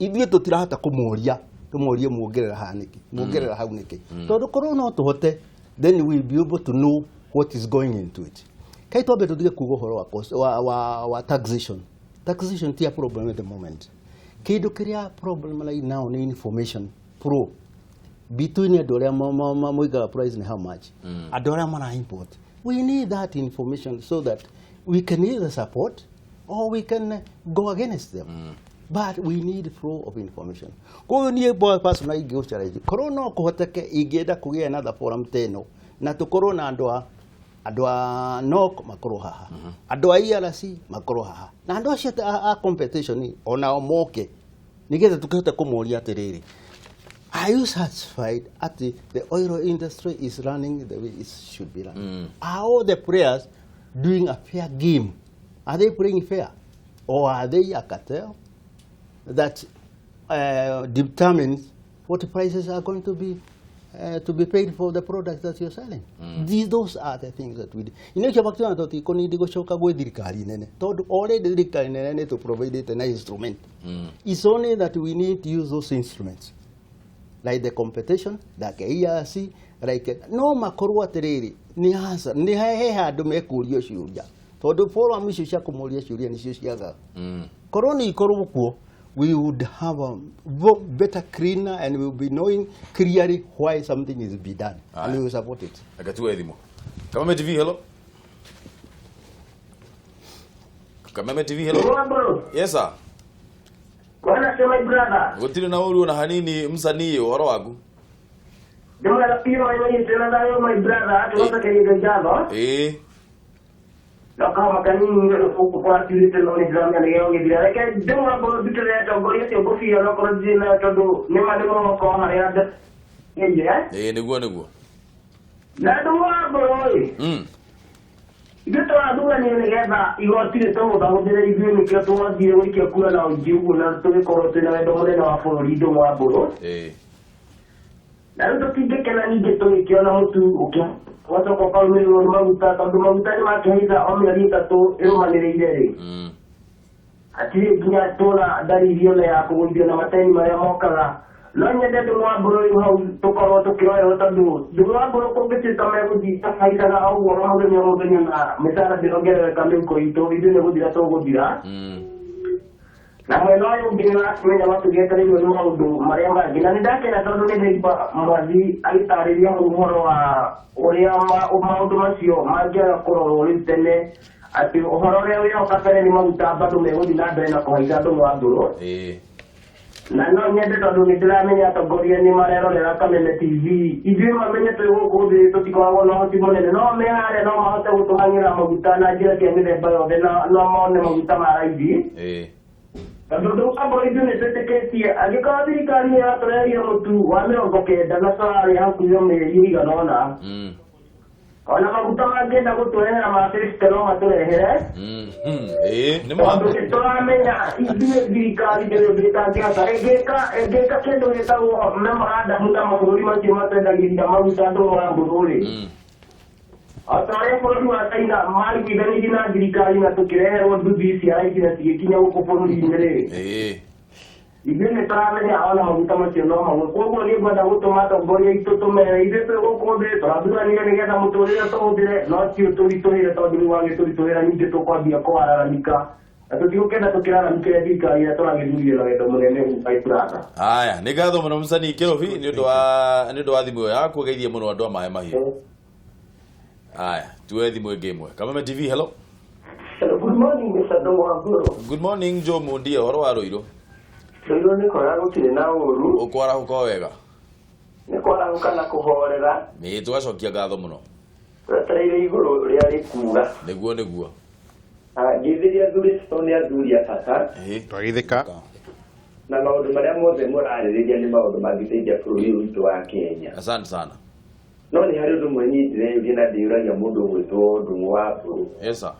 Ithuĩ tũtirahota kũmoria, tũmorie muongerera haha nĩkĩ, muongerera hau nĩkĩ, tondũ korwo no tũhote, then we will be able to know what is going into it. Kai twambe tũtige kuga ũhoro wa, cost, wa taxation. Taxation ti a problem at the moment. Kĩndũ kĩrĩa problem right now nĩ information flow between andũ arĩa moigaga price nĩ how much, andũ arĩa mara import. We need that information so that we can either support or we can go against them, but we need flow of information. Koguo niĩ personally ingĩgũ challenge, korwo no kũhoteke, ingĩenda kũgĩa another forum ta ĩno na tũkorwo na andũ a NOC makorwo haha, andũ a ERC makorwo haha, na andũ acio a competition onao moke, nĩgetha tũkĩhote kũmoria atĩrĩrĩ, are you satisfied at the oil industry is running the way it should be running? Are all the players doing a fair game? Are they playing fair? Or are they a cartel that determines what prices are going to be paid for the products that you're selling? Those are the things that we do. Inĩ ũcio tũtikũnindi gũcoka gwĩ thirikari nene, tondũ already thirikari nene nĩ tũ na instrument. It's only that we need to use those instruments like the competition, like ERC, like no makorwo atĩrĩrĩ nĩ answer nĩ he handũ mekũrio ciũria, tondũ forum icio cia kũmoria ciũria nĩcio ciagaga. Korwo nĩ ikorwo kuo, we would have a better, cleaner, and we will be knowing clearly why something is be done, and we will support it. Reke tuoe thimũ. Kameme TV, hello. Kameme TV, hello. Yes sir. Bwana sema, brother. Gũtirĩ na ũru ona hanini, msanii, ũhoro waku? Ndimwega biũ ĩno tena thayo, my brother, tũgacokeria ngatho. No kama kanini gũkũ kwakiurĩte, no nĩ ndĩramenya nĩ gĩgũgĩthira. Reke ndĩmwambũrũ ndutĩre atongoria acio ngũbia onokorwo ndirĩ nayo, tondũ nĩma nĩmo makorwo harĩa ngeire. Ĩĩ, nĩguo nĩguo. Na ndĩmwambũrũ ĩ, ithuĩ tũrathuranio nĩgetha igoti rĩtũhũthahũthĩre ithuĩ, nĩkĩo twathire gũikia kura na ũingĩ ũguo na tũgĩkorwo twĩna wendo mũnene wa bũrũri, ndũmwambũrũ. Na rĩu tũtingĩkena ningĩ tũgĩkĩona mũtu ũgacoka ũkarũmĩrĩrwo nĩ maguta, tondũ maguta nĩ makĩhaica o mĩeri 3 ĩrũmanĩrĩire rĩ. Hatirĩ nginya tuona ndariri ona ya kũgũithio na mateni marĩa mokaga. No nyende Ndung'u wa Mbũrũ rĩu hau tũkorwo tũkĩroerwo tondũ Ndung'u wa Mbũrũ kũngĩtuĩka megũthiĩ mahaicaga o ũguo o mũthenya o mũthenya na mĩcara ndĩrongerereka mĩhuko itũ, ithuĩ nĩ gũthira tũgũthira. Na mwena ũyũ ũngĩ nĩũrakĩmenya no tũgĩetereirwo nĩ maũndũ marĩa mangĩ. Na nĩndakena tondũ nĩ ndaigua Mwathi agĩtarĩria hau ũhoro wa ũrĩa maũndũ macio mangĩaga kũrorwo rĩu tene, atĩ ũhoro ũrĩa wĩ hau kabere nĩ maguta bado megũthiĩ na mbere na kũhaica Ndung'u wa Mbũrũ. Na no nyende tondũ nĩ ndĩramenya atongoria nĩ marerorera Kameme TV. Ithuĩ mamenye twĩ gũkũ thĩ tũtikoragwo na ũhoti mũnene, no me harĩa no mahote gũtũhang'ĩra maguta na njĩra cia mĩthemba yothe na no mone maguta ma raithi. Tondũ Ndung'u wa Mbũrũ ithuĩ nĩ twĩtĩkĩtie angĩkorwo thirikari nĩ ĩratũreheire mũtu wa 90 na cũrarĩ hakuhĩ mĩeri ĩigana ũna, ona maguta mangĩenda gũtũrehera ma 50 no matũrehere. Tondũ nĩ tũramenya ithuĩ thirikari ndĩrĩ ũndũ ĩtangĩhota. Ĩngĩka kĩndũ gĩtagwo memorandum na mabũrũri macio matwendagĩria maguta Ndung'u wa Mbũrũ rĩ, o ta ũrĩa bũrũri wa China maiguithanirie na thirikari na tũkĩreherwo nduthi cia raithi na cigĩkinya gũkũ bũrũri-inĩ rĩ, ithuĩ nĩ tũramenya ona maguta macio no magwe. Koguo niĩ ngwenda gũtũma atongoria aitũ tũmere ithuĩ twĩ gũkũ thĩ tũrathuranire nĩgetha mũtũrĩre tũhũthĩre, no ti ũtũritũhĩre tondũ rĩu wagĩtũritũhĩra ningĩ tũkwambia kũararamika. Na tũtigũkenda tũkĩraramikĩre thirikari ĩrĩa tũragĩthurire na wendo mũnene my brother. Haya, nĩ ngatho mũno mũcani Kĩrobi nĩ ũndũ wa thimũ ĩyo yaku, ũgeithie mũno andũ a Maĩ Mahiũ. Haya, tuoe thimũ ĩngĩ ĩmwe. Kameme TV, hello. Hello, good morning Mr. Ndung'u wa Mbũrũ. Good morning Joe Mundie, ũhoro wa Rũirũ? Rũirũ nĩ kwega gũtirĩ na ũru. Ũkwarahũka o wega? Nĩ kwarahũka na kũhorera. Nĩ tũgacokia ngatho mũno. Twetereire igũrũ rĩa rĩkuga. Nĩguo nĩguo. Ngĩthĩria athuri tondũ nĩ athuri a bata. Twageithĩka. Na maũndũ marĩa mothe mũrarĩrĩria nĩ maũndũ mangĩteithia bũrũri ũyũ witũ wa Kenya. Asante sana. No nĩ harĩ ũndũ ũmwe niĩ ndĩreyũria na ndĩyũragia mũndũ ũgwĩtwo Ndung'u wa Mbũrũ. Yes sir.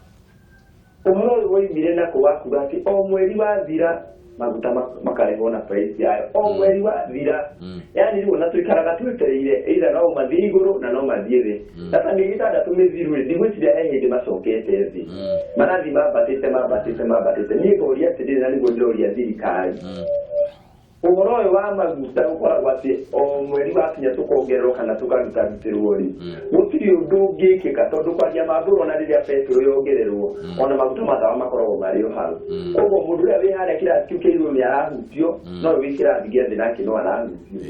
Ũhoro ũyũ woimire nakũ wa kuga atĩ o mweri wathira maguta makarehwo na price yayo o mweri wathira, yani rĩu ona tũikaraga twetereire either no mathiĩ igũrũ na no mathiĩ thĩ. Na ta mĩeri ĩtandatũ mĩthiru rĩ, ndigwĩciria he hĩndĩ macokete thĩ, marathiĩ mambatĩte mambatĩte mambatĩte. Niĩ ngoria atĩrĩrĩ, na nĩguo ndĩroria thirikari, ũhoro ũyũ wa maguta ũkoragwo atĩ o mweri wakinya tũkongererwo kana tũkarutarutĩrwo rĩ, gũtirĩ ũndũ ũngĩkĩka tondũ kwaria mambũrũ ona rĩrĩa betũrũ yongererwo ona maguta matawa makoragwo marĩ o hau. Koguo mũndũ ũrĩa wĩ harĩa kĩrathi kĩu kĩa igũrũ nĩ arahutio, no ũyũ wĩ kĩrathi gĩa thĩ nake no arahutio.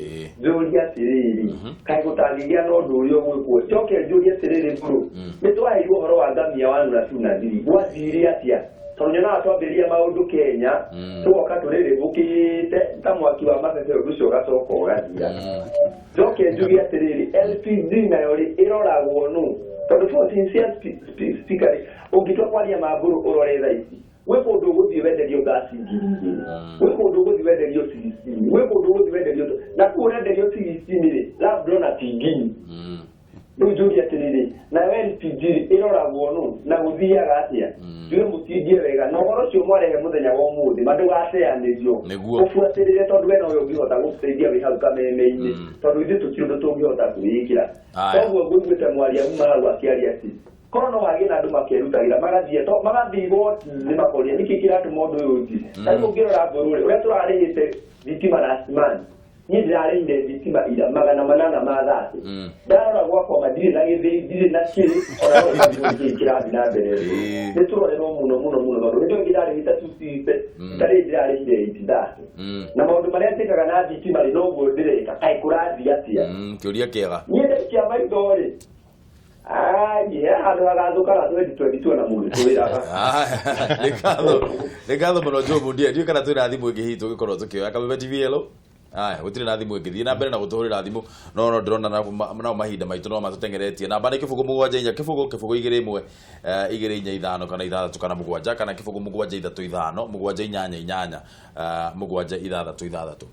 Njũrie atĩrĩrĩ, kaĩ gũtangĩgĩa na ũndũ ũrĩa ũgwĩkwo? Njoke njũrie atĩrĩrĩ, Mbũrũ, nĩ twaheirwo ũhoro wa ngamia 1 na 2 na 3, gwathire atĩa? Tondũ nyonaga twambĩrĩria maũndũ Kenya tũgoka tũrĩrĩmbũkĩte ta mwaki wa mabebe, ũndũ ũcio ũgacoka ũgathira. Njoke njuge atĩrĩrĩ, LPG nayo rĩ ĩroragwo nũ? Tondũ for sincere speaker rĩ, ũngĩtua kwaria mambũrũ ũrore thaa ici, gwĩ kũndũ ũgũthiĩ wenderio ngasi 2,000, gwĩ kũndũ ũgũthiĩ wenderio 16, gwĩ kũndũ ũgũthiĩ wenderio, na kũu ũrenderio 16 rĩ, labda ona ti nginyi. Rĩu njũrie atĩrĩrĩ, nayo LPG ĩroragwo nũ na gũthiaga atĩa? Njuge mũtingie wega na ũhoro ũcio mwarehe mũthenya wa ũmũthĩ mandũgateanĩrio, ũbuatĩrĩre tondũ we nowe ũngĩhota gũtũteithia wĩ hau kameme-inĩ, tondũ ithuĩ tũtirĩ ũndũ tũngĩhota kwĩĩkĩra. Koguo ngũiguĩte mwaria uma hau akĩaria atĩ korwo no hagĩe na andũ makerutagĩra magathiĩ igoti-inĩ makoria nĩkĩ kĩratũma ũndũ ũyũ ũthiĩ. Na rĩu ũngĩrora Mbũrũ rĩ, ũrĩa tũrarĩhĩte thitima last month, niĩ ndĩrarĩhire thitima ira 830. Ndarora gwakwa ma ndirĩ na gĩthĩi, ndirĩ na kĩ, ona no ndirĩ kĩrathiĩ na mbere. Nĩ tũrorerwo mũno mũno mũno tondũ hĩndĩ ĩyo ĩngĩ ndarĩhĩte 260, tarĩ ndĩrarĩhire 830. Na maũndũ marĩa njĩkaga na thitima rĩ, noguo ndĩreka, kaĩ kũrathiĩ atĩa? Kĩũria kĩega. Niĩ ndaikia maitho rĩ, ai, he handũ hagathũkaga 2022 na mũndũ twĩraga. Nĩ ngatho mũno Joe Mundie, ndiũĩ kana twĩna thimũ ĩngĩ hihi tũngĩkorwo tũkĩoya. Kameme TV, hello. Haya, gũtirĩ na thimũ ĩngĩ, thiĩ na mbere na gũtũhũrĩra thimũ, no ndĩrona nao mahinda maitũ no matũteng'eretie. Namba nĩ 0 7 4 0 0 2 1 2 4 5 kana 6 kana 7 kana 0 7 3 5 7 8 8 7 6 6.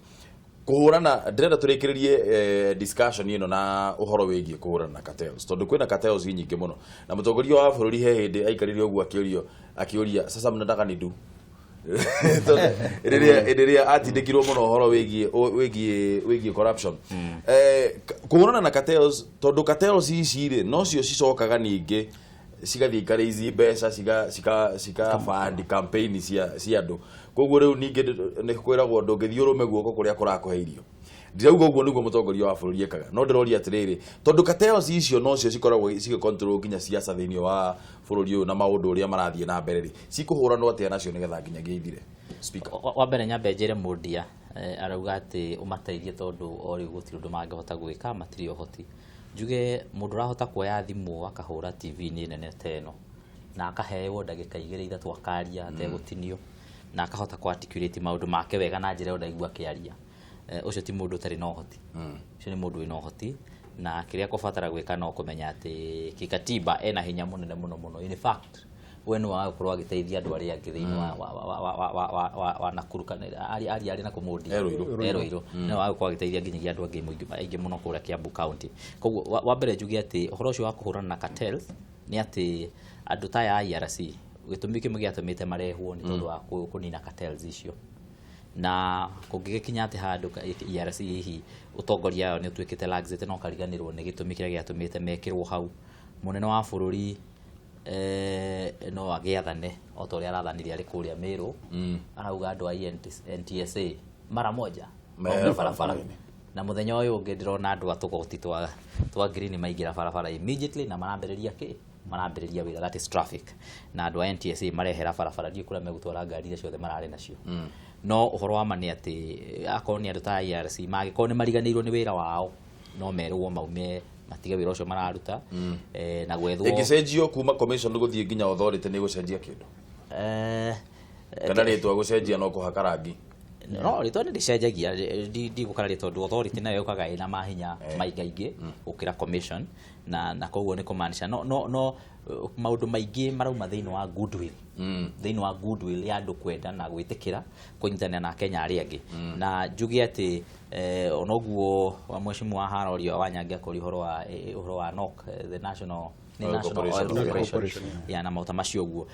Kũhũrana, ndĩrenda tũrĩkĩrĩrie discussion ĩno na ũhoro wĩgiĩ kũhũrana na cartels, tondũ kwĩna cartels nyingĩ mũno, na mũtongoria wa bũrũri he hĩndĩ aikarire ũguo akĩũria sasa mnataka ni do rĩrĩa atindĩkirwo mũno ũhoro wĩgiĩ corruption. Kũhũrana na cartels, tondũ cartels ici rĩ nocio cicokaga ningĩ Cigathiĩ ikaraise mbeca, cika fund campaign cia andũ. Koguo rĩu ningĩ nĩ kwĩragwo ndũngĩthiĩ ũrũme guoko kũrĩa kũrakũhe irio. Ndirauga ũguo nĩguo mũtongoria wa bũrũri ekaga, no ndĩroria atĩrĩrĩ, tondũ cartels icio nocio cikoragwo cigĩcontrol nginya ciaca thĩinĩ wa bũrũri ũyũ na maũndũ ũrĩa marathiĩ na mbere rĩ, cikũhũranwo atĩa nacio nĩgetha nginyagia ithire, Speaker? Wa mbere nyambe njĩre mũndia, arauga atĩ ũmateithie tondũ o rĩu gũtirĩ ũndũ mangĩhota gwĩka, matirĩ ũhoti. Njuge mũndũ ũrahota kuoya thimũ akahũra TV-inĩ nene ta ĩno na akaheo ndagĩka 2 3 akaria ategũtinio na akahota kũ articulate maũndũ make wega na njĩra ĩyo ndaigua akĩaria, ũcio ti mũndũ ũtarĩ na ũhoti. Ũcio nĩ mũndũ wĩna ũhoti, na kĩrĩa kũbatara gwĩka no kũmenya atĩ kikatiba ena hinya mũnene mũno mũno. In fact, we nĩ wa gũkorwo agĩteithia andũ arĩa angĩ thĩinĩ wa Nakuru kana arĩ na kũmũndia. E Ruiru. E Ruiru. Nĩ wa gũkorwo agĩteithia nginyagia andũ angĩ aingĩ mũno kũrĩa Kiambu County. Koguo wa mbere njuge atĩ ũhoro ũcio wa kũhũrana na cartels nĩ atĩ andũ ta aya a ERC, gĩtũmi kĩmwe gĩatũmĩte marehwo nĩ tondũ wa kũnina cartels icio. Na kũngĩgĩkinya atĩ handũ ERC hihi ũtongoria wao nĩ ũtuĩkĩte laxity na ũkariganĩrwo nĩ gĩtũmi kĩrĩa gĩatũmĩte mekĩrwo hau, mũnene wa bũrũri no agĩathane o ta ũrĩa arathanire arĩ kũrĩa Meru. Arauga andũ a NTSA mara moja Mehera maume barabara. Barabara-inĩ. Na mũthenya ũyũ ũngĩ ndĩrona andũ a tũgoti twa green maingĩra barabara immediately na marambĩrĩria kĩ? Marambĩrĩria wĩra, that is traffic. Na andũ a NTSA marehera barabara, ndiũĩ kũrĩa megũtwara ngari iria ciothe mararĩ nacio. No ũhoro wa ma nĩ atĩ akorwo nĩ andũ ta IRC mangĩkorwo nĩ mariganĩirwo nĩ wĩra wao, no merwo maume matige wĩra ũcio mararuta, na gwethwo. Ĩngĩcenjio kuma commission gũthiĩ nginya authority, nĩ gũcenjia kĩndũ kana rĩtwa gũcenjia no kũhaka rangi? No rĩtwa nĩ rĩcenjagia, ndigũkararia tondũ authority nayo yũkaga ĩna mahinya maingaingĩ gũkĩra commission, na koguo nĩ kũmaanisha no maũndũ maingĩ marauma thĩinĩ wa goodwill, thĩinĩ wa goodwill ya andũ kwenda na gwĩtĩkĩra kũnyitanĩra na Kenya arĩa angĩ. Na njuge atĩ onoguo wa mheshimiwa haroria wa Nyange akũria ũhoro wa NOC, the National nĩ Oil National Corporation Oil of Kenya. Corporation ya na maũta macio ũguo,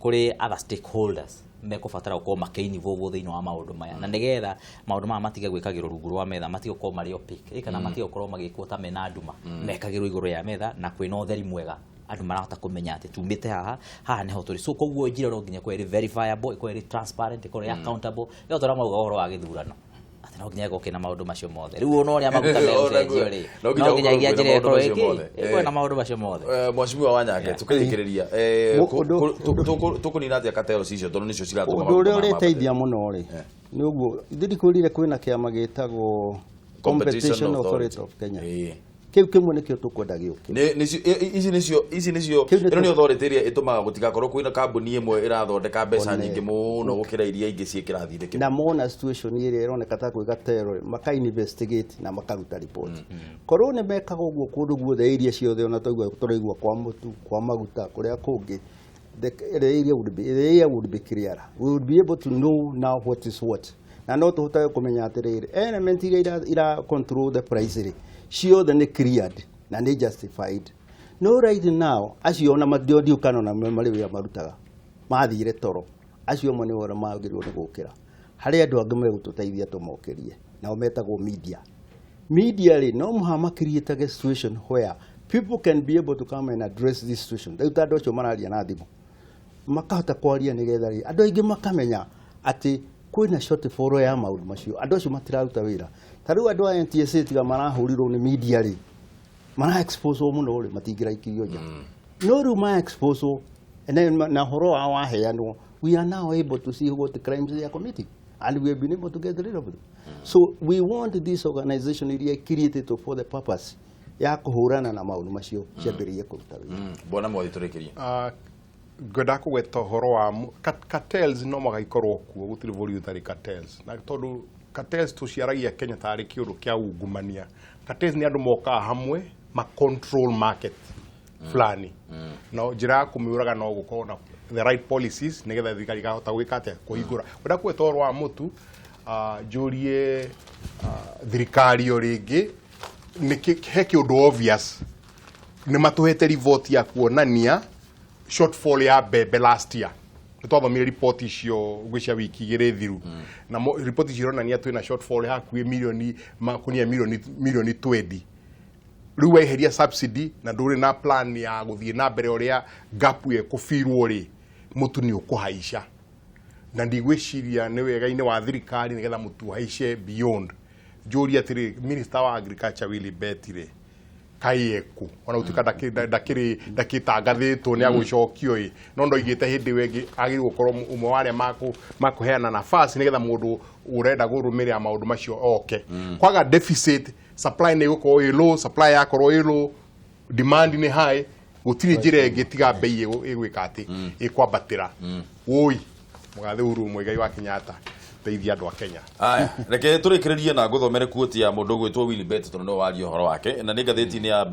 kũrĩ other stakeholders mekũbatara gũkorwo makĩinvolve thĩinĩ wa maũndũ maya, na nĩgetha maũndũ maya matige gwĩkagĩrwo rungu rwa metha, matige gũkorwo marĩ opaque, kana matige gũkorwo magĩkwo ta mena nduma, mekagĩrwo igũrũ ya metha na kwĩna ũtheri mwega, andũ marahota kũmenya atĩ tumĩte haha, haha nĩho tũrĩ. So koguo njĩra no nginya ĩkorwo ĩrĩ verifiable, ĩkorwo ĩrĩ transparent, ĩkorwo ĩrĩ accountable. Ĩyo tũrĩa mauga ũhoro wa gĩthurano atĩ no nginya ĩkorwo kĩna maũndũ macio mothe. Rĩu ona ũrĩa maguta megũcenjio rĩ, No nginya no nginyagia gũkorwo njĩra kwĩna ĩkorwo maũndũ macio ĩkĩ mothe. ĩkorwo na maũndũ macio mothe. Mheshimiwa Wanyange, tukĩrĩkĩrĩria, tũkũnina atĩa cartels icio, tondũ nĩcio ciratũma Ũndũ ũrĩa maguta maya ũrĩteithia mũno rĩ, nĩ ũguo ithuĩ ndikwĩrire kwĩna kĩama gĩtagwo Competition Authority of Kenya. Kĩu kĩmwe nĩkĩo tũkwenda gĩũke. Ici nĩcio Kĩu nĩ ĩno nĩ authority ĩrĩa ĩtũmaga gũtigakorwo kwĩna kambuni ĩmwe ĩrathondeka mbeca nyingĩ mũno gũkĩra iria ingĩ ciĩ kĩrathi-inĩ kĩmwe. Na mona situation ĩrĩa ĩroneka ta kwĩ gatero rĩ, maka investigate na makaruta report. Korwo nĩ mekaga ũguo kũndũ guothe, iria ciothe ona twaigua tũraigua kwa mũtu, kwa maguta, kũrĩa kũngĩ, the area would be clearer. We would be able to know now what is what, na no tũhotage kũmenya atĩrĩrĩ, element iria ira control the price rĩ, ciothe nĩ cleared na nĩ justified. No right now acio ona ndiũkana ona marĩ wĩra marutaga mathire toro, acio amwe nĩ ũrĩa magĩrĩirwo nĩ gũkĩra. Harĩ andũ angĩ megũtũteithia tũmokĩrie, nao metagwo media. Media rĩ, no mũhaka makiriĩtage situation where people can be able to come and address this situation. Rĩu ta andũ acio mararia na thimũ makahota kwaria, nĩgetha rĩ andũ aingĩ makamenya atĩ kwĩna shortfall ya maũndũ macio, andũ acio matiraruta wĩra. Ta rĩu andũ a NTSA, tiga marahũrirwo nĩ media rĩ, mara expose mũno rĩ, matingĩraikirio nja. No rĩu ma expose and then na ũhoro wao waheanwo, we are now able to see what crimes they are committing and we have been able to get rid of them. So we want this organization iria created for the purpose ya kũhũrana na maũndũ macio ciambĩrĩrie kũruta wĩra. Bwana Mwathi, tũrĩkĩrie. Ngwenda kũgweta ũhoro wa cartels. No mũhaka ikorwo kuo, gũtirĩ bũrũri ũtarĩ cartels, na tondũ cartels tũciaragia Kenya tarĩ kĩũndũ kĩa ungumania. Cartels nĩ andũ mokaga hamwe ma control market fulani. No njĩra ya kũmĩũraga no gũkorwo na the right policies, nĩgetha thirikari ikahota gwĩka atĩa, kũhingũra. Ngwenda kũgweta ũhoro wa mũtu, njũrie thirikari o rĩngĩ, he kĩũndũ obvious nĩ matũhete riboti ya kuonania shortfall ya mbembe last year. Nĩ twathomire riboti icio ngwĩcia wiki 2 thiru, na riboti icio ironania twĩna shortfall ya hakuhĩ milioni makunia milioni 20. Rĩu weheria subsidy na ndũrĩ na plan ya gũthiĩ na mbere ũrĩa gap ĩkũbirwo rĩ, mũtu nĩ ũkũhaica, na ndigwĩciria nĩ wega-inĩ wa thirikari nĩgetha mũtu ũhaice beyond. Njũrie atĩrĩ, minister wa agriculture Willy Bett rĩ, kaĩ eku ona gũtuĩka ndakĩrĩ ndakĩtangathĩtwo nĩ agũcokio ĩ, no ndoigĩte hĩndĩ ĩyo ĩngĩ agĩrĩirwo gũkorwo ũmwe wa arĩa makũheana nafasi nĩgetha mũndũ ũrenda kũrũmĩrĩra maũndũ macio oke. Kwaga deficit, supply nĩ ĩgũkorwo ĩ low. Supply yakorwo ĩ low, demand nĩ high, gũtirĩ njĩra ĩngĩ tiga bei ĩgwĩka atĩ ĩkwambatĩra. Woi mũgathe Uhuru Muigai wa Kenyatta, teithia andũ a Kenya. Aya, reke tũrĩkĩrĩrie na ngũthomere quote ya mũndũ ũgwĩtwo Willy Bett, tondũ nĩwe waria ũhoro wake, na nĩ ngathĩti-inĩ ya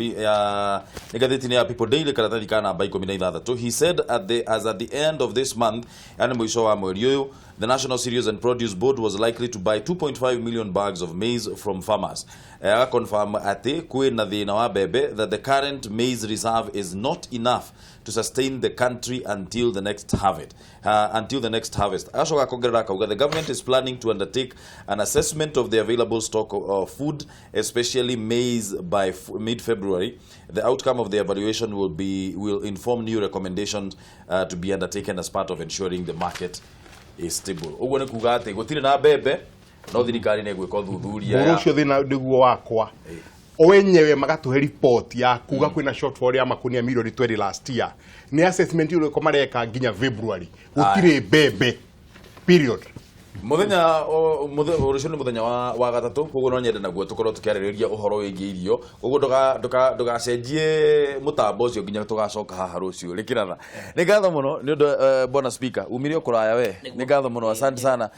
nĩ ngathĩti-inĩ ya People Daily, karatathi ka namba 16. He said as at the end of this month, yani mũico wa mweri ũyũ, the National Cereals and Produce Board was likely to buy 2.5 million bags of maize from farmers. Agaconfirm atĩ kwĩ na thĩna wa mbembe, that the current maize reserve is not enough to sustain the country until the next harvest. Until the next harvest. Agacoka akongerera akauga the government is planning to undertake an assessment of the available stock of food, especially maize, by mid-February. The outcome of the evaluation will inform new recommendations to be undertaken as part of ensuring the market is stable. Ũguo nĩ kuga atĩ gũtirĩ na mbembe, no thirikari nĩ ĩgwĩka ũthuthuria Ũhoro ũcio thĩna nĩguo wakwa o wenyewe magatũhe report ya kuga kwĩna shortfall ya makunia milioni 20 last year. Nĩ assessment ĩrĩkũ mareka nginya February? Gũtirĩ mbembe, period. Muthenya rũciũ nĩ mũthenya wa gatatũ, koguo no nyende naguo tũkorwo tũkĩarĩrĩria ũhoro wĩgiĩ irio. Koguo ndũgacenjie mũtambo ũcio nginya tũgacoka haha rũciũ. Rĩkĩratha nĩ ngatho mũno nĩ ũndũ bwana speaker, umire o kũraya we, nĩ ngatho mũno, asante sana.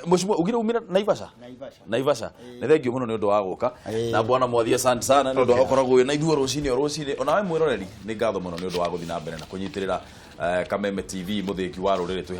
Mheshimiwa, ugire umire Naivasha? Naivasha. Nĩ thengio mũno nĩ ũndũ wa gũka. Na bwana Mwathi, asante sana nĩ ũndũ wa gũkoragwo wĩ na ithuĩ rũcinĩ o rũcinĩ. Onawe mwĩroreri, nĩ ngatho mũno nĩ ũndũ wa gũthiĩ na mbere na kũnyitĩrĩra Kameme TV, mũthĩki wa rũrĩrĩ twĩ.